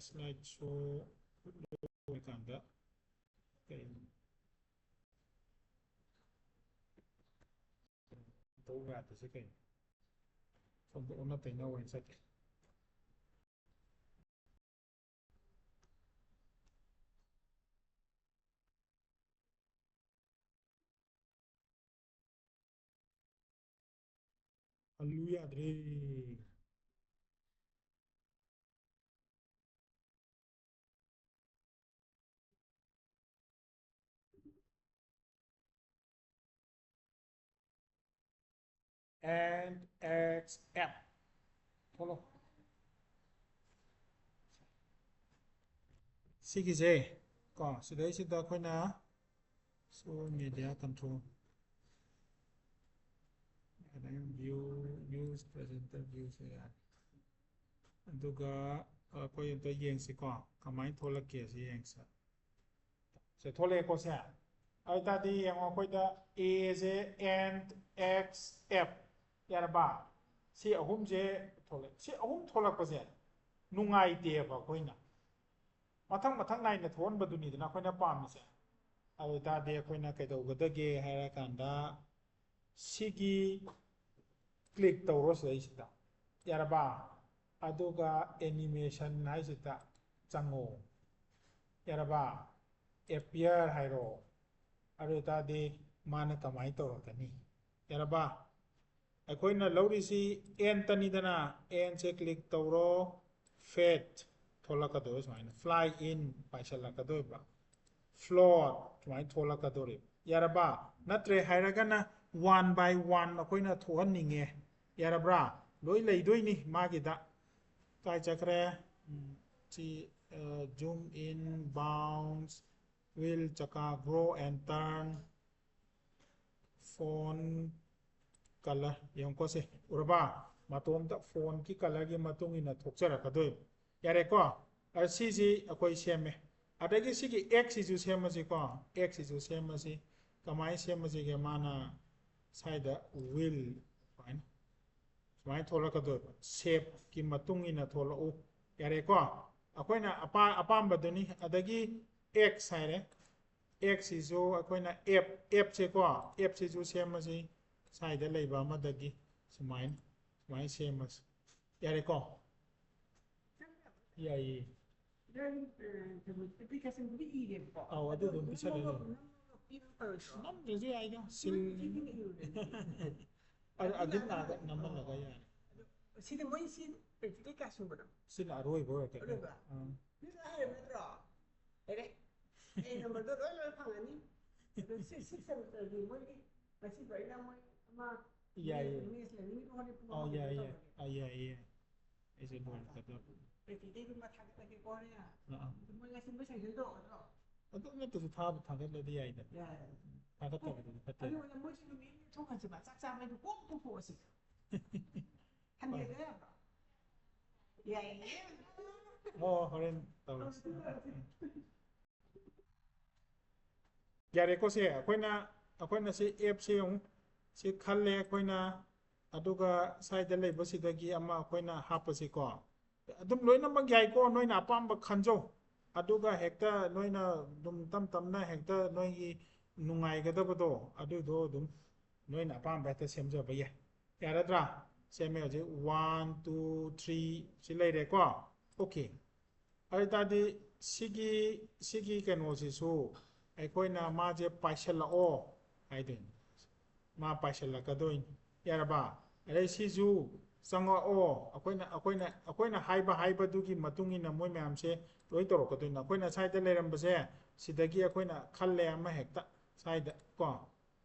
slide show ꯂꯣꯏꯔꯀꯥꯟꯗ ꯀꯩ ꯇꯧ ꯌꯥꯗ꯭ꯔꯤꯁꯦ ꯀꯩꯅꯣ? ꯁꯣꯝꯗ ꯑꯣꯟꯅ ꯇꯩꯅ ꯑꯣꯏꯅ ꯆꯠꯀꯦ꯫ ꯍꯜꯂꯨ ꯌꯥꯗ꯭ꯔꯦ꯫ And X F ꯊꯣꯛꯂꯛꯑꯣ꯫ ꯁꯤꯒꯤꯁꯦ ꯀꯣ, ꯁꯤꯗꯩꯁꯤꯗ ꯑꯩꯈꯣꯏꯅ show media control, view, use presenter view ꯁꯦ ꯌꯥꯔꯦ꯫ ꯑꯗꯨꯒ ꯑꯩꯈꯣꯏ ꯑꯝꯇ ꯌꯦꯡꯁꯤꯀꯣ, ꯀꯃꯥꯏꯅ ꯊꯣꯛꯂꯛꯀꯦ ꯁꯤ ꯌꯦꯡꯁꯦ꯫ ꯁꯦ ꯊꯣꯛꯂꯛꯑꯦꯀꯣ ꯁꯦ꯫ ꯑꯗꯨ ꯑꯣꯏꯇꯥꯔꯗꯤ ꯌꯦꯡꯉꯣ, ꯑꯩꯈꯣꯏꯗ A say and X F, ꯌꯥꯔꯕ? ꯁꯤ ꯑꯍꯨꯝꯁꯦ ꯊꯣꯛꯂꯛꯑꯦ꯫ ꯁꯤ ꯑꯍꯨꯝ ꯊꯣꯛꯂꯛꯄꯁꯦ ꯅꯨꯡꯉꯥꯏꯇꯦꯕ꯫ ꯑꯩꯈꯣꯏꯅ ꯃꯊꯪ ꯃꯊꯪ ꯅꯥꯏꯅ ꯊꯣꯛꯍꯟꯕꯗꯨꯅꯤꯗꯅ ꯑꯩꯈꯣꯏꯅ ꯄꯥꯝꯃꯤꯁꯦ꯫ ꯑꯗꯨ ꯑꯣꯏꯇꯥꯔꯗꯤ ꯑꯩꯈꯣꯏꯅ ꯀꯩꯗꯧꯒꯗꯒꯦ ꯍꯥꯏꯔꯀꯥꯟꯗ, ꯁꯤꯒꯤ click ꯇꯧꯔꯣ ꯁꯤꯗꯩꯁꯤꯗ, ꯌꯥꯔꯕ? ꯑꯗꯨꯒ animation ꯍꯥꯏꯁꯤꯗ ꯆꯪꯉꯣ, ꯌꯥꯔꯕ? Appear ꯍꯥꯏꯔꯣ꯫ ꯑꯗꯨ ꯑꯣꯏꯇꯥꯔꯗꯤ ꯃꯥꯅ ꯀꯃꯥꯏꯅ ꯇꯧꯔꯛꯀꯅꯤ? ꯌꯥꯔꯕ? ꯑꯩꯈꯣꯏꯅ ꯂꯧꯔꯤꯁꯤ N ꯇꯅꯤꯗꯅ, N ꯁꯦ click ꯇꯧꯔꯣ, fade ꯊꯣꯛꯂꯛꯀꯗꯣꯏꯕ, ꯁꯨꯃꯥꯏꯅ fly in ꯄꯥꯏꯁꯜꯂꯛꯀꯗꯣꯏꯕ, float ꯁꯨꯃꯥꯏꯅ ꯊꯣꯛꯂꯛꯀꯗꯣꯔꯤꯕ, ꯌꯥꯔꯕ? ꯅꯠꯇ꯭ꯔꯦ ꯍꯥꯏꯔꯒꯅ one by one ꯑꯩꯈꯣꯏꯅ ꯊꯣꯛꯍꯟꯅꯤꯡꯉꯦ, ꯌꯥꯔꯕ꯭ꯔꯥ? ꯂꯣꯏ ꯂꯩꯗꯣꯏꯅꯤ ꯃꯥꯒꯤꯗ꯫ ꯀꯥꯏ ꯆꯠꯈ꯭ꯔꯦ? ꯎꯝ, ꯁꯤ, ꯑ, zoom in, bounce, wheel ꯆꯀꯥ, grow and turn, font color, ꯌꯦꯡꯉꯨꯀꯣ ꯁꯦ, ꯎꯔꯕ? ꯃꯇꯣꯝꯇ fontꯀꯤ colorꯒꯤ ꯃꯇꯨꯡ ꯏꯟꯅ ꯊꯣꯛꯆꯔꯛꯀꯗꯣꯏꯕ꯫ ꯌꯥꯔꯦꯀꯣ? ꯑ, ꯁꯤꯁꯤ ꯑꯩꯈꯣꯏ ꯁꯦꯝꯃꯦ꯫ ꯑꯗꯒꯤ ꯁꯤꯒꯤ X ꯁꯤꯁꯨ ꯁꯦꯝꯃꯁꯤꯀꯣ, X ꯁꯤꯁꯨ ꯁꯦꯝꯃꯁꯤ꯫ ꯀꯃꯥꯏꯅ ꯁꯦꯝꯕꯁꯤꯒꯦ? ꯃꯥꯅ ꯁ꯭ꯋꯥꯏꯗ will ꯁꯨꯃꯥꯏꯅ ꯁꯨꯃꯥꯏꯅ ꯊꯣꯛꯂꯛꯀꯗꯣꯏꯕ, ꯁꯦꯞꯀꯤ ꯃꯇꯨꯡ ꯏꯟꯅ ꯊꯣꯛꯂꯛꯎ꯫ ꯌꯥꯔꯦꯀꯣ? ꯑꯩꯈꯣꯏꯅ ꯑꯄꯥ ꯑꯄꯥꯝꯕꯗꯨꯅꯤ꯫ ꯑꯗꯒꯤ ꯑꯦꯛꯁ ꯍꯥꯏꯔꯦ, ꯑꯦꯛꯁꯁꯤꯁꯨ ꯑꯩꯈꯣꯏꯅ ꯑꯦꯞ ꯑꯦꯞꯁꯦꯀꯣ, ꯑꯦꯞꯁꯤꯁꯨ ꯁꯦꯝꯃꯁꯤ꯫ ꯁ꯭ꯋꯥꯏꯗ ꯂꯩꯕ ꯑꯃꯗꯒꯤ ꯁꯨꯃꯥꯏꯅ ꯁꯨꯃꯥꯏꯅ ꯁꯦꯝꯃꯁꯤ꯫ ꯌꯥꯔꯦꯀꯣ? ꯌꯥꯏꯌꯦ꯫ ꯅꯪ ꯑꯦꯄ꯭ꯂꯤꯀꯦꯁꯟꯕꯨꯗꯤ ꯏꯔꯦꯕꯀꯣ꯫ ꯑꯧ, ꯑꯗꯨ ꯑꯗꯨꯝ ꯄꯤꯁꯜꯂ ꯂꯣꯏꯔꯦ꯫ ꯅꯝꯃꯒ ꯄꯤꯕ ꯐꯔꯣꯏꯗ꯭ꯔꯣ? ꯅꯝꯗ꯭ꯔꯁꯨ ꯌꯥꯏꯗ, ꯁꯤꯜ ꯅꯪ ꯆꯤꯟꯊꯤꯅ ꯏꯔꯨꯔꯦ꯫ ꯑꯗꯨ ꯑꯗꯨꯝ ꯅꯥꯗ ꯅꯝꯍꯜꯂꯒ ꯌꯥꯔꯦ꯫ ꯁꯤꯗꯤ ꯃꯣꯏ ꯁꯤ ꯄ꯭ꯔꯦꯛꯇꯤꯀꯦꯜ ꯀꯌꯥ ꯁꯨꯕꯅꯣ? ꯁꯤꯅ ꯑꯔꯣꯏꯕ ꯑꯣꯏꯔꯛꯀꯅꯤ꯫ ꯑꯔꯣꯏꯕ? ꯑꯥ꯫ ꯁꯤꯁꯨ ꯍꯥꯏꯔꯕ ꯅꯠꯇ꯭ꯔꯣ? ꯂꯩꯔꯦ꯫ ꯑꯦ ꯅꯝꯕꯔꯗꯣ ꯂꯣꯏ ꯂꯣꯏ ꯐꯪꯉꯅꯤ꯫ ꯑꯗꯣ ꯁꯤ ꯁꯤꯛꯁ ꯁꯦꯃꯤꯁꯇꯔꯒꯤ ꯃꯣꯏꯒꯤ ꯉꯁꯤꯗꯣ ꯑꯩꯅ ꯃꯣꯏ ꯑꯃ ꯌꯥꯏꯌꯦ꯫ ꯃꯦꯠꯁ ꯂꯩꯅꯤꯡꯉꯤꯗꯣ ꯍꯣꯔꯦꯟ ꯄꯨꯡ ꯑꯧ, ꯑꯃ ꯌꯥꯏꯌꯦ꯫ ꯇꯧꯔꯒꯦ꯫ ꯑꯥ, ꯌꯥꯏꯌꯦ, ꯌꯥꯏ꯫ ꯑꯩꯁꯦ ꯂꯣꯏꯔꯛꯀꯗꯕ꯫ ꯄ꯭ꯔꯦꯛꯇꯤꯀꯦꯜꯒꯨꯝꯕ ꯊꯥꯒꯠꯂꯒꯦꯀꯣ ꯍꯣꯔꯦꯟ꯫ ꯑꯥ, ꯑꯥ꯫ ꯑꯗꯨ ꯃꯣꯏ ꯉꯁꯤ ꯃꯣꯏ ꯁꯦꯁꯟ ꯇꯧꯔꯛꯀꯗ꯭ꯔꯣ? ꯑꯗꯨꯝ ꯅꯠꯇꯁꯨ ꯊꯥꯕ ꯊꯥꯒꯠꯂꯗꯤ ꯌꯥꯏꯗ꯫ ꯌꯥꯏ꯫ ꯊꯥꯒꯠꯇꯕꯗꯨꯗꯤ ꯐꯠꯇꯦ꯫ ꯑꯗꯨ ꯑꯣꯏꯅ ꯃꯣꯏꯁꯨ ꯅꯨꯃꯤꯠ ꯑꯃ ꯊꯣꯛꯍꯟꯁꯤꯕ ꯆꯥꯛ ꯆꯥꯕꯩꯗꯣ ꯀꯣꯛ ꯄꯨꯊꯣꯛꯑꯁꯤ꯫ ꯍꯟꯕꯤꯔꯒ ꯌꯥꯕ꯭ꯔꯣ? ꯌꯥꯏꯌꯦ꯫ ꯑꯣ, ꯍꯣꯔꯦꯟ ꯇꯧꯔꯁꯤ꯫ ꯇꯧꯔꯁꯤ, ꯇꯧꯔꯁꯤ꯫ ꯌꯥꯔꯦꯀꯣ? ꯁꯦ ꯑꯩꯈꯣꯏꯅ ꯑꯩꯈꯣꯏꯅ ꯁꯤ ꯑꯦꯞꯁꯦ ꯑꯃꯨꯛ ꯁꯤ ꯈꯜꯂꯦ ꯑꯩꯈꯣꯏꯅ, ꯑꯗꯨꯒ ꯁ꯭ꯋꯥꯏꯗ ꯂꯩꯕꯁꯤꯗꯒꯤ ꯑꯃ ꯑꯩꯈꯣꯏꯅ ꯍꯥꯞꯄꯁꯤꯀꯣ꯫ ꯑꯗꯨꯝ ꯂꯣꯏꯅꯃꯛ ꯌꯥꯏꯀꯣ, ꯅꯣꯏꯅ ꯑꯄꯥꯝꯕ ꯈꯟꯖꯧ꯫ ꯑꯗꯨꯒ ꯍꯦꯛꯇ ꯅꯣꯏꯅ ꯑꯗꯨꯝ ꯇꯞ ꯇꯞꯅ ꯍꯦꯛꯇ ꯅꯣꯏꯒꯤ ꯅꯨꯡꯉꯥꯏꯒꯗꯕꯗꯣ ꯑꯗꯨꯗꯣ ꯑꯗꯨꯝ ꯅꯣꯏꯅ ꯑꯄꯥꯝꯕ ꯍꯦꯛꯇ ꯁꯦꯝꯖꯕ ꯌꯥꯏ꯫ ꯌꯥꯔꯗ꯭ꯔꯥ? ꯁꯦꯝꯃꯦ꯫ ꯍꯧꯖꯤꯛ ꯋꯥꯟ, ꯇꯨ, ꯊ꯭ꯔꯤ ꯁꯤ ꯂꯩꯔꯦꯀꯣ꯫ ꯑꯣꯀꯦ꯫ ꯑꯗꯨ ꯑꯣꯏ ꯇꯥꯔꯗꯤ ꯁꯤꯒꯤ ꯁꯤꯒꯤ ꯀꯩꯅꯣꯁꯤꯁꯨ ꯑꯩꯈꯣꯏꯅ ꯃꯥꯁꯦ ꯄꯥꯏꯁꯤꯜꯂꯛꯑꯣ ꯍꯥꯏꯗꯣꯏꯅꯤ꯫ ꯃꯥ ꯄꯥꯏꯁꯤꯜꯂꯛꯀꯗꯣꯏꯅꯤ꯫ ꯌꯥꯔꯕ? ꯑꯗꯩ ꯁꯤꯁꯨ ꯆꯪꯉꯛꯑꯣ꯫ ꯑꯩꯈꯣꯏꯅ ꯑꯩꯈꯣꯏꯅ ꯑꯩꯈꯣꯏꯅ ꯍꯥꯏꯕ ꯍꯥꯏꯕꯗꯨꯒꯤ ꯃꯇꯨꯡ ꯏꯟꯅ ꯃꯣꯏ ꯃꯌꯥꯝꯁꯦ ꯂꯣꯏ ꯇꯧꯔꯛꯀꯗꯣꯏꯅꯤ꯫ ꯑꯩꯈꯣꯏꯅ ꯁ꯭ꯋꯥꯏꯗ ꯂꯩꯔꯝꯕꯁꯦ ꯁꯤꯗꯒꯤ ꯑꯩꯈꯣꯏꯅ ꯈꯜꯂꯦ ꯑꯃ ꯍꯦꯛꯇ ꯁ꯭ꯋꯥꯏꯗ ꯀꯣ꯫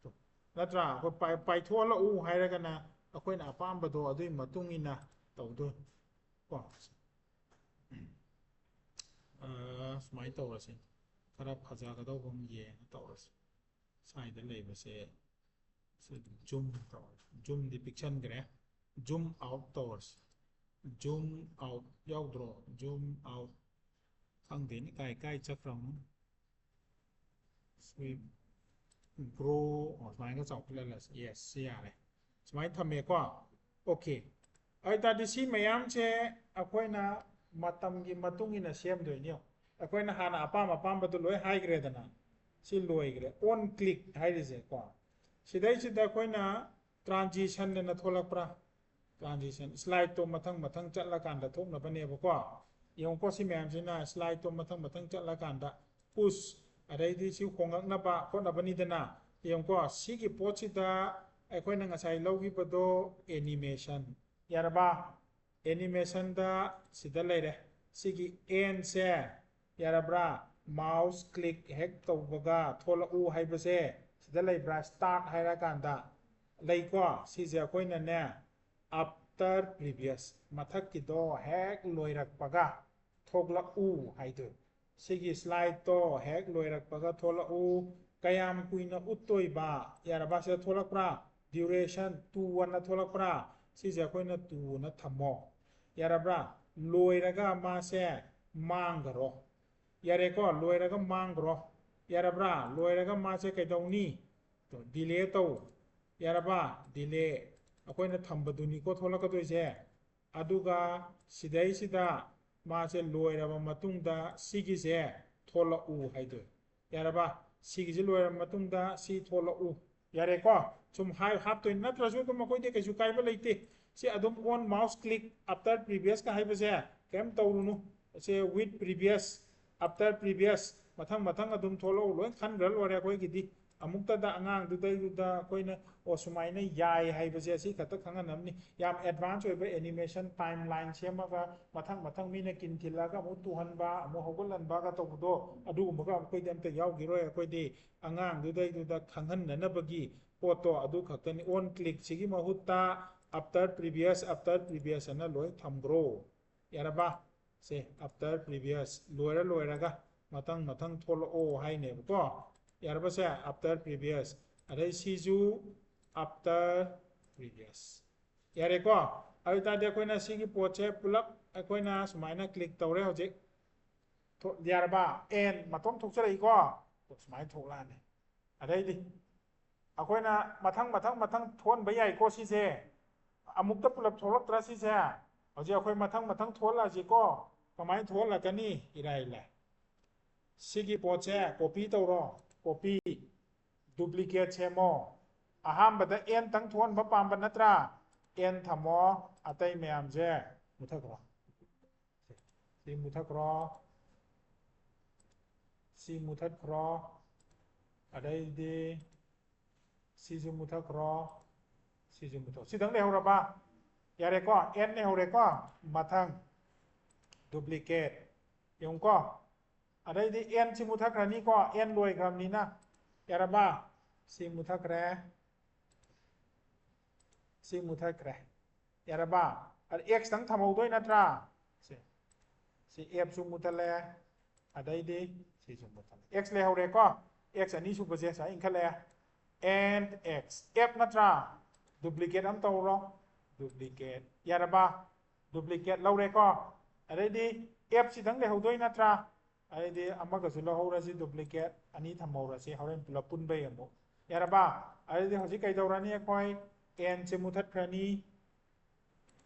ꯅꯠꯇ꯭ꯔꯥ? ꯑꯩꯈꯣꯏ ꯄꯥꯏ- ꯄꯥꯏꯊꯣꯛꯍꯜꯂꯛꯎ ꯍꯥꯏꯔꯒꯅ ꯑꯩꯈꯣꯏꯅ ꯑꯄꯥꯝꯕꯗꯣ ꯑꯗꯨꯒꯤ ꯃꯇꯨꯡ ꯏꯟꯅ ꯇꯧꯗꯣꯏꯅꯤ ꯀꯣ꯫ ꯑ, ꯁꯨꯃꯥꯏꯅ ꯇꯧꯔꯁꯤ, ꯈꯔ ꯐꯖꯒꯗꯧꯕ ꯑꯃ ꯌꯦꯡꯉ ꯇꯧꯔꯁꯤ꯫ ꯁ꯭ꯋꯥꯏꯗ ꯂꯩꯕꯁꯦ ꯁꯤ ꯖꯨꯝ ꯇꯧꯔꯁꯤ꯫ ꯖꯨꯝꯗꯤ ꯄꯤꯛꯁꯟꯈ꯭ꯔꯦ꯫ ꯖꯨꯝ ꯑꯥꯎꯠ ꯇꯧꯔꯁꯤ꯫ ꯖꯨꯝ ꯑꯥꯎꯠ ꯌꯥꯎꯗ꯭ꯔꯣ? ꯖꯨꯝ ꯑꯥꯎꯠ ꯈꯪꯗꯦꯅꯦ, ꯀꯥꯏ ꯀꯥꯏ ꯆꯠꯈ꯭ꯔꯕꯅꯣ? ꯁ꯭ꯋꯤꯞ ꯒ꯭ꯔꯣ ꯁꯨꯃꯥꯏꯅꯒ ꯆꯥꯎꯈꯠꯍꯜꯂꯁꯤ꯫ ꯌꯦꯁ, ꯁꯤ ꯌꯥꯔꯦ꯫ ꯁꯨꯃꯥꯏꯅ ꯊꯝꯃꯦꯀꯣ꯫ ꯑꯣꯀꯦ꯫ ꯑꯗꯨ ꯑꯣꯏꯇꯥꯔꯗꯤ ꯁꯤ ꯃꯌꯥꯝꯁꯦ ꯑꯩꯈꯣꯏꯅ ꯃꯇꯝꯒꯤ ꯃꯇꯨꯡ ꯏꯟꯅ ꯁꯦꯝꯗꯣꯏꯅꯤ꯫ ꯑꯩꯈꯣꯏꯅ ꯍꯥꯟꯅ ꯑꯄꯥꯝ ꯑꯄꯥꯝꯕꯗꯣ ꯂꯣꯏ ꯍꯥꯏꯈ꯭ꯔꯦꯗꯅ꯫ ꯁꯤ ꯂꯣꯏꯈ꯭ꯔꯦ꯫ ꯑꯣꯟ ꯀ꯭ꯂꯤꯛ ꯍꯥꯏꯔꯤꯁꯦꯀꯣ꯫ ꯁꯤꯗꯩꯁꯤꯗ ꯑꯩꯈꯣꯏꯅ ꯇ꯭ꯔꯥꯟꯖꯤꯁꯟ ꯑꯅ ꯊꯣꯛꯂꯛꯄ꯭ꯔꯥ? ꯇ꯭ꯔꯥꯟꯖꯤꯁꯟ ꯁ꯭ꯂꯥꯏꯠꯇꯣ ꯃꯊꯪ ꯃꯊꯪ ꯆꯠꯂꯀꯥꯟꯗ ꯊꯣꯛꯅꯕꯅꯦꯕꯀꯣ꯫ ꯌꯦꯡꯉꯨꯀꯣ, ꯁꯤ ꯃꯌꯥꯝꯁꯤꯅ ꯁ꯭ꯂꯥꯏꯠꯇꯣ ꯃꯊꯪ ꯃꯊꯪ ꯆꯠꯂꯀꯥꯟꯗ ꯄꯨꯁ, ꯑꯗꯩꯗꯤ ꯁꯤ ꯍꯣꯡꯉꯛꯅꯕ ꯍꯣꯠꯅꯕꯅꯤꯗꯅ꯫ ꯌꯦꯡꯉꯨꯀꯣ, ꯁꯤꯒꯤ ꯄꯣꯠꯁꯤꯗ ꯑꯩꯈꯣꯏꯅ ꯉꯁꯥꯏ ꯂꯧꯈꯤꯕꯗꯣ ꯑꯦꯅꯤꯃꯦꯁꯟ꯫ ꯌꯥꯔꯕ? ꯑꯦꯅꯤꯃꯦꯁꯟꯗ ꯁꯤꯗ ꯂꯩꯔꯦ꯫ ꯁꯤꯒꯤ ꯑꯦꯟꯁꯦ, ꯌꯥꯔꯕ꯭ꯔꯥ? ꯃꯥꯎꯁ ꯀ꯭ꯂꯤꯛ ꯍꯦꯛ ꯇꯧꯕꯒ ꯊꯣꯛꯂꯛꯎ ꯍꯥꯏꯕꯁꯦ ꯁꯤꯗ ꯂꯩꯕ꯭ꯔꯥ? ꯁ꯭ꯇꯥꯔꯠ ꯍꯥꯏꯔꯀꯥꯟꯗ ꯂꯩꯀꯣ꯫ ꯁꯤꯁꯦ ꯑꯩꯈꯣꯏꯅꯅꯦ, ꯑꯥꯐꯇꯔ ꯄ꯭ꯔꯤꯚꯤꯌꯁ, ꯃꯊꯛꯀꯤꯗꯣ ꯍꯦꯛ ꯂꯣꯏꯔꯛꯄꯒ ꯊꯣꯛꯂꯛꯎ ꯍꯥꯏꯗꯣꯏ꯫ ꯁꯤꯒꯤ ꯁ꯭ꯂꯥꯏꯠꯇꯣ ꯍꯦꯛ ꯂꯣꯏꯔꯛꯄꯒ ꯊꯣꯛꯂꯛꯎ꯫ ꯀꯌꯥꯝ ꯀꯨꯏꯅ ꯎꯠꯇꯣꯏꯕ? ꯌꯥꯔꯕ? ꯁꯤꯗ ꯊꯣꯛꯂꯛꯄ꯭ꯔꯥ? ꯗ꯭ꯌꯨꯔꯦꯁꯟ ꯇꯨ ꯑꯅ ꯊꯣꯛꯂꯛꯄ꯭ꯔꯥ? ꯁꯤꯁꯦ ꯑꯩꯈꯣꯏꯅ ꯇꯨ ꯑꯅ ꯊꯝꯃꯣ꯫ ꯌꯥꯔꯕ꯭ꯔꯥ? ꯂꯣꯏꯔꯒ ꯃꯥꯁꯦ ꯃꯥꯡꯈ꯭ꯔꯣ꯫ ꯌꯥꯔꯦꯀꯣ? ꯂꯣꯏꯔꯒ ꯃꯥꯡꯈ꯭ꯔꯣ꯫ ꯌꯥꯔꯕ꯭ꯔꯥ? ꯂꯣꯏꯔꯒ ꯃꯥꯁꯦ ꯀꯩꯗꯧꯅꯤ? ꯗꯤꯂꯦ ꯇꯧ꯫ ꯌꯥꯔꯕ? ꯗꯤꯂꯦ꯫ ꯑꯩꯈꯣꯏꯅ ꯊꯝꯕꯗꯨꯅꯤꯀꯣ ꯊꯣꯛꯂꯛꯀꯗꯣꯏꯁꯦ꯫ ꯑꯗꯨꯒ ꯁꯤꯗꯩꯁꯤꯗ ꯃꯥꯁꯦ ꯂꯣꯏꯔꯕ ꯃꯇꯨꯡꯗ ꯁꯤꯒꯤꯁꯦ ꯊꯣꯛꯂꯛꯎ ꯍꯥꯏꯗꯣꯏ꯫ ꯌꯥꯔꯕ? ꯁꯤꯒꯤꯁꯦ ꯂꯣꯏꯔꯕ ꯃꯇꯨꯡꯗ ꯁꯤ ꯊꯣꯛꯂꯛꯎ꯫ ꯌꯥꯔꯦꯀꯣ? ꯁꯨꯝ ꯍꯥꯏ ꯍꯥꯞꯇꯣꯏꯅꯤ, ꯅꯠꯇ꯭ꯔꯁꯨ ꯑꯗꯨꯝ ꯑꯩꯈꯣꯏꯗꯤ ꯀꯩꯁꯨ ꯀꯥꯏꯕ ꯂꯩꯇꯦ꯫ ꯁꯤ ꯑꯗꯨꯝ on mouse click after previousꯁꯀ ꯍꯥꯏꯕꯁꯦ ꯀꯩꯝ ꯇꯧꯔꯨꯅꯨ꯫ ꯁꯦ with previous, after previous, ꯃꯊꯪ ꯃꯊꯪ ꯑꯗꯨꯝ ꯊꯣꯛꯂꯛꯎ꯫ ꯂꯣꯏ ꯈꯟꯈ꯭ꯔ ꯂꯣꯏꯔꯦ ꯑꯩꯈꯣꯏꯒꯤꯗꯤ꯫ ꯑꯃꯨꯛꯇꯗ ꯑꯉꯥꯡꯗꯨꯗꯩꯗꯨꯗ ꯑꯩꯈꯣꯏꯅ, "ꯑꯣ, ꯁꯨꯃꯥꯏꯅ ꯌꯥꯏ" ꯍꯥꯏꯕꯁꯦ ꯑꯁꯤ ꯈꯛꯇ ꯈꯪꯍꯟꯅꯕꯅꯤ꯫ ꯌꯥꯝ ꯑꯦꯗꯚꯥꯟꯁ ꯑꯣꯏꯕ ꯑꯦꯅꯤꯃꯦꯁꯟ ꯇꯥꯏꯝ ꯂꯥꯏꯟ ꯁꯦꯝꯃꯒ ꯃꯊꯪ ꯃꯊꯪ ꯃꯤꯅ ꯀꯤꯟ ꯊꯤꯜꯂꯛꯑꯒ ꯑꯃꯨꯛ ꯇꯨꯍꯟꯕ, ꯑꯃꯨꯛ ꯍꯧꯒꯠꯍꯟꯕꯒ ꯇꯧꯕꯗꯣ, ꯑꯗꯨꯒꯨꯝꯕꯒ ꯑꯩꯈꯣꯏꯗꯤ ꯑꯝꯇ ꯌꯥꯎꯈꯤꯔꯣꯏ꯫ ꯑꯩꯈꯣꯏꯗꯤ ꯑꯉꯥꯡꯗꯨꯗꯩꯗꯨꯗ ꯈꯪꯍꯟꯅꯅꯕꯒꯤ ꯄꯣꯠꯇꯣ ꯑꯗꯨ ꯈꯛꯇꯅꯤ꯫ On clickꯁꯤꯒꯤ ꯃꯍꯨꯠꯇ after previous, after previous ꯑꯅ ꯂꯣꯏ ꯊꯝꯈ꯭ꯔꯣ꯫ ꯌꯥꯔꯕ? ꯁꯦ, after previous, ꯂꯣꯏꯔ ꯂꯣꯏꯔꯒ ꯃꯊꯪ ꯃꯊꯪ ꯊꯣꯛꯂꯛꯑꯣ ꯍꯥꯏꯅꯦꯕꯀꯣ꯫ ꯌꯥꯔꯕꯁꯦ? After previous꯫ ꯑꯗꯩ ꯁꯤꯁꯨ after previous꯫ ꯌꯥꯔꯦꯀꯣ? ꯑꯗꯨ ꯑꯣꯏ ꯇꯥꯔꯗꯤ ꯑꯩꯈꯣꯏꯅ ꯁꯤꯒꯤ ꯄꯣꯠꯁꯦ ꯄꯨꯂꯞ ꯑꯩꯈꯣꯏꯅ ꯁꯨꯃꯥꯏꯅ ꯀ꯭ꯂꯤꯛ ꯇꯧꯔꯦ ꯍꯧꯖꯤꯛ꯫ ꯊꯣꯛ-, ꯌꯥꯔꯕ? ꯑꯦꯟ ꯃꯇꯣꯝ ꯊꯣꯛꯆꯔꯛꯏꯀꯣ? ꯁꯨꯃꯥꯏꯅ ꯊꯣꯛꯂꯛꯑꯅꯤ꯫ ꯑꯗꯩꯗꯤ ꯑꯩꯈꯣꯏꯅ ꯃꯊꯪ ꯃꯊꯪ ꯃꯊꯪ ꯊꯣꯛꯍꯟꯕ ꯌꯥꯏꯀꯣ ꯁꯤꯁꯦ꯫ ꯑꯃꯨꯛꯇ ꯄꯨꯂꯞ ꯊꯣꯛꯂꯛꯇ꯭ꯔꯥ ꯁꯤꯁꯦ? ꯍꯧꯖꯤꯛ ꯑꯩꯈꯣꯏ ꯃꯊꯪ ꯃꯊꯪ ꯊꯣꯛꯍꯜꯂꯛꯑꯁꯤꯀꯣ꯫ ꯀꯃꯥꯏꯅ ꯊꯣꯛꯍꯜꯂꯛꯀꯅꯤ? ꯏꯔꯥꯏ ꯂꯥꯏ꯫ ꯁꯤꯒꯤ ꯄꯣꯠꯁꯦ copy ꯇꯧꯔꯣ, copy, duplicate ꯁꯦꯝꯃꯣ꯫ ꯑꯍꯥꯟꯕꯗ n ꯇꯪ ꯊꯣꯛꯍꯟꯕ ꯄꯥꯝꯕ ꯅꯠꯇ꯭ꯔꯥ? N ꯊꯝꯃꯣ, ꯑꯇꯩ ꯃꯌꯥꯝꯁꯦ ꯃꯨꯊꯠꯈ꯭ꯔꯣ꯫ ꯁꯤ ꯃꯨꯊꯠꯈ꯭ꯔꯣ꯫ ꯁꯤ ꯃꯨꯊꯠꯈ꯭ꯔꯣ꯫ ꯑꯗꯩꯗꯤ ꯁꯤꯁꯨ ꯃꯨꯊꯠꯈ꯭ꯔꯣ꯫ ꯁꯤꯁꯨ ꯃꯨꯊꯠ꯫ ꯁꯤꯗꯪ ꯂꯩꯍꯧꯔꯕ? ꯌꯥꯔꯦꯀꯣ? N ꯂꯩꯍꯧꯔꯦꯀꯣ? ꯃꯊꯪ duplicate꯫ ꯌꯦꯡꯉꯨꯀꯣ꯫ ꯑꯗꯩꯗꯤ n ꯁꯤ ꯃꯨꯊꯠꯈ꯭ꯔꯅꯤꯀꯣ, n ꯂꯣꯏꯈ꯭ꯔꯕꯅꯤꯅ꯫ ꯌꯥꯔꯕ? ꯁꯤ ꯃꯨꯊꯠꯈ꯭ꯔꯦ꯫ ꯁꯤ ꯃꯨꯊꯠꯈ꯭ꯔꯦ꯫ ꯌꯥꯔꯕ? ꯑꯗ x ꯇꯪ ꯊꯝꯍꯧꯗꯣꯏ ꯅꯠꯇ꯭ꯔꯥ? ꯁꯦ꯫ ꯁꯤ f ꯁꯨ ꯃꯨꯊꯠꯂꯦ꯫ ꯑꯗꯩꯗꯤ ꯁꯤꯁꯨ ꯃꯨꯊꯠꯂꯦ꯫ X ꯂꯩꯍꯧꯔꯦꯀꯣ? X ꯑꯅꯤꯁꯨꯕꯁꯦ ꯁꯨꯃꯥꯏꯅ ꯏꯟꯈꯠꯂꯛꯑꯦ꯫ And x꯫ F ꯅꯠꯇ꯭ꯔꯥ? Duplicate ꯑꯃ ꯇꯧꯔꯣ꯫ Duplicate꯫ ꯌꯥꯔꯕ? Duplicate ꯂꯧꯔꯦꯀꯣ? ꯑꯗꯩꯗꯤ f ꯁꯤꯗꯪ ꯂꯩꯍꯧꯗꯣꯏ ꯅꯠꯇ꯭ꯔꯥ? ꯑꯗꯩꯗꯤ ꯑꯃꯒꯁꯨ ꯂꯧꯍꯧꯔꯁꯤ, duplicate ꯑꯅꯤ ꯊꯝꯍꯧꯔꯁꯤ, ꯍꯣꯔꯦꯟ ꯄꯨꯂꯞ ꯄꯨꯟꯕꯩ ꯑꯃꯨꯛ꯫ ꯌꯥꯔꯕ? ꯑꯗꯩꯗꯤ ꯍꯧꯖꯤꯛ ꯀꯩꯗꯧꯔꯅꯤ ꯑꯩꯈꯣꯏ? N ꯁꯦ ꯃꯨꯊꯠꯈ꯭ꯔꯅꯤ,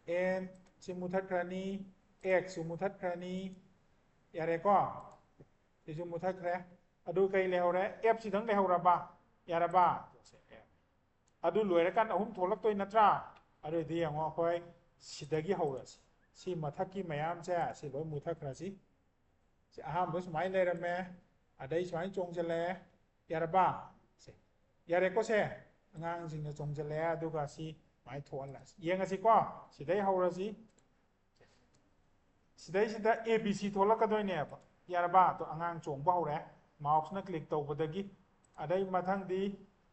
n ꯁꯤ ꯃꯨꯊꯠꯈ꯭ꯔꯅꯤ, x ꯁꯨ ꯃꯨꯊꯠꯈ꯭ꯔꯅꯤ꯫ ꯌꯥꯔꯦꯀꯣ? ꯁꯤꯁꯨ ꯃꯨꯊꯠꯈ꯭ꯔꯦ꯫ ꯑꯗꯨ ꯀꯩ ꯂꯩꯍꯧꯔꯦ? F ꯁꯤꯗꯪ ꯂꯩꯍꯧꯔꯕ? ꯌꯥꯔꯕ? ꯑꯗꯨ ꯂꯣꯏꯔꯀꯥꯟꯗ ꯑꯍꯨꯝ ꯊꯣꯛꯂꯛꯇꯣꯏ ꯅꯠꯇ꯭ꯔꯥ? ꯑꯗꯨꯏꯗꯤ ꯌꯦꯡꯉꯣ, ꯑꯩꯈꯣꯏ ꯁꯤꯗꯒꯤ ꯍꯧꯔꯁꯤ꯫ ꯁꯤ ꯃꯊꯛꯀꯤ ꯃꯌꯥꯝꯁꯦ ꯁꯤ ꯂꯣꯏ ꯃꯨꯊꯠꯈ꯭ꯔꯁꯤ꯫ ꯁꯤ ꯑꯍꯥꯟꯕ ꯁꯨꯃꯥꯏꯅ ꯂꯩꯔꯝꯃꯦ, ꯑꯗꯩ ꯁꯨꯃꯥꯏꯅ ꯆꯣꯡꯁꯤꯜꯂꯛꯑꯦ꯫ ꯌꯥꯔꯕ? ꯁꯦ꯫ ꯌꯥꯔꯦꯀꯣ ꯁꯦ? ꯑꯉꯥꯡꯁꯤꯡꯅ ꯆꯣꯡꯁꯤꯜꯂꯛꯑꯦ, ꯑꯗꯨꯒ ꯁꯤ ꯁꯨꯃꯥꯏꯅ ꯊꯣꯛꯍꯜꯂꯁꯤ꯫ ꯌꯦꯡꯉꯁꯤꯀꯣ? ꯁꯤꯗꯩ ꯍꯧꯔꯁꯤ꯫ ꯁꯤꯗꯩꯁꯤꯗ A B C ꯊꯣꯛꯂꯛꯀꯗꯣꯏꯅꯦꯕ꯫ ꯌꯥꯔꯕ? ꯑꯗꯣ ꯑꯉꯥꯡ ꯆꯣꯡꯕ ꯍꯧꯔꯦ꯫ Mouse ꯅ click ꯇꯧꯕꯗꯒꯤ꯫ ꯑꯗꯩ ꯃꯊꯪꯗꯤ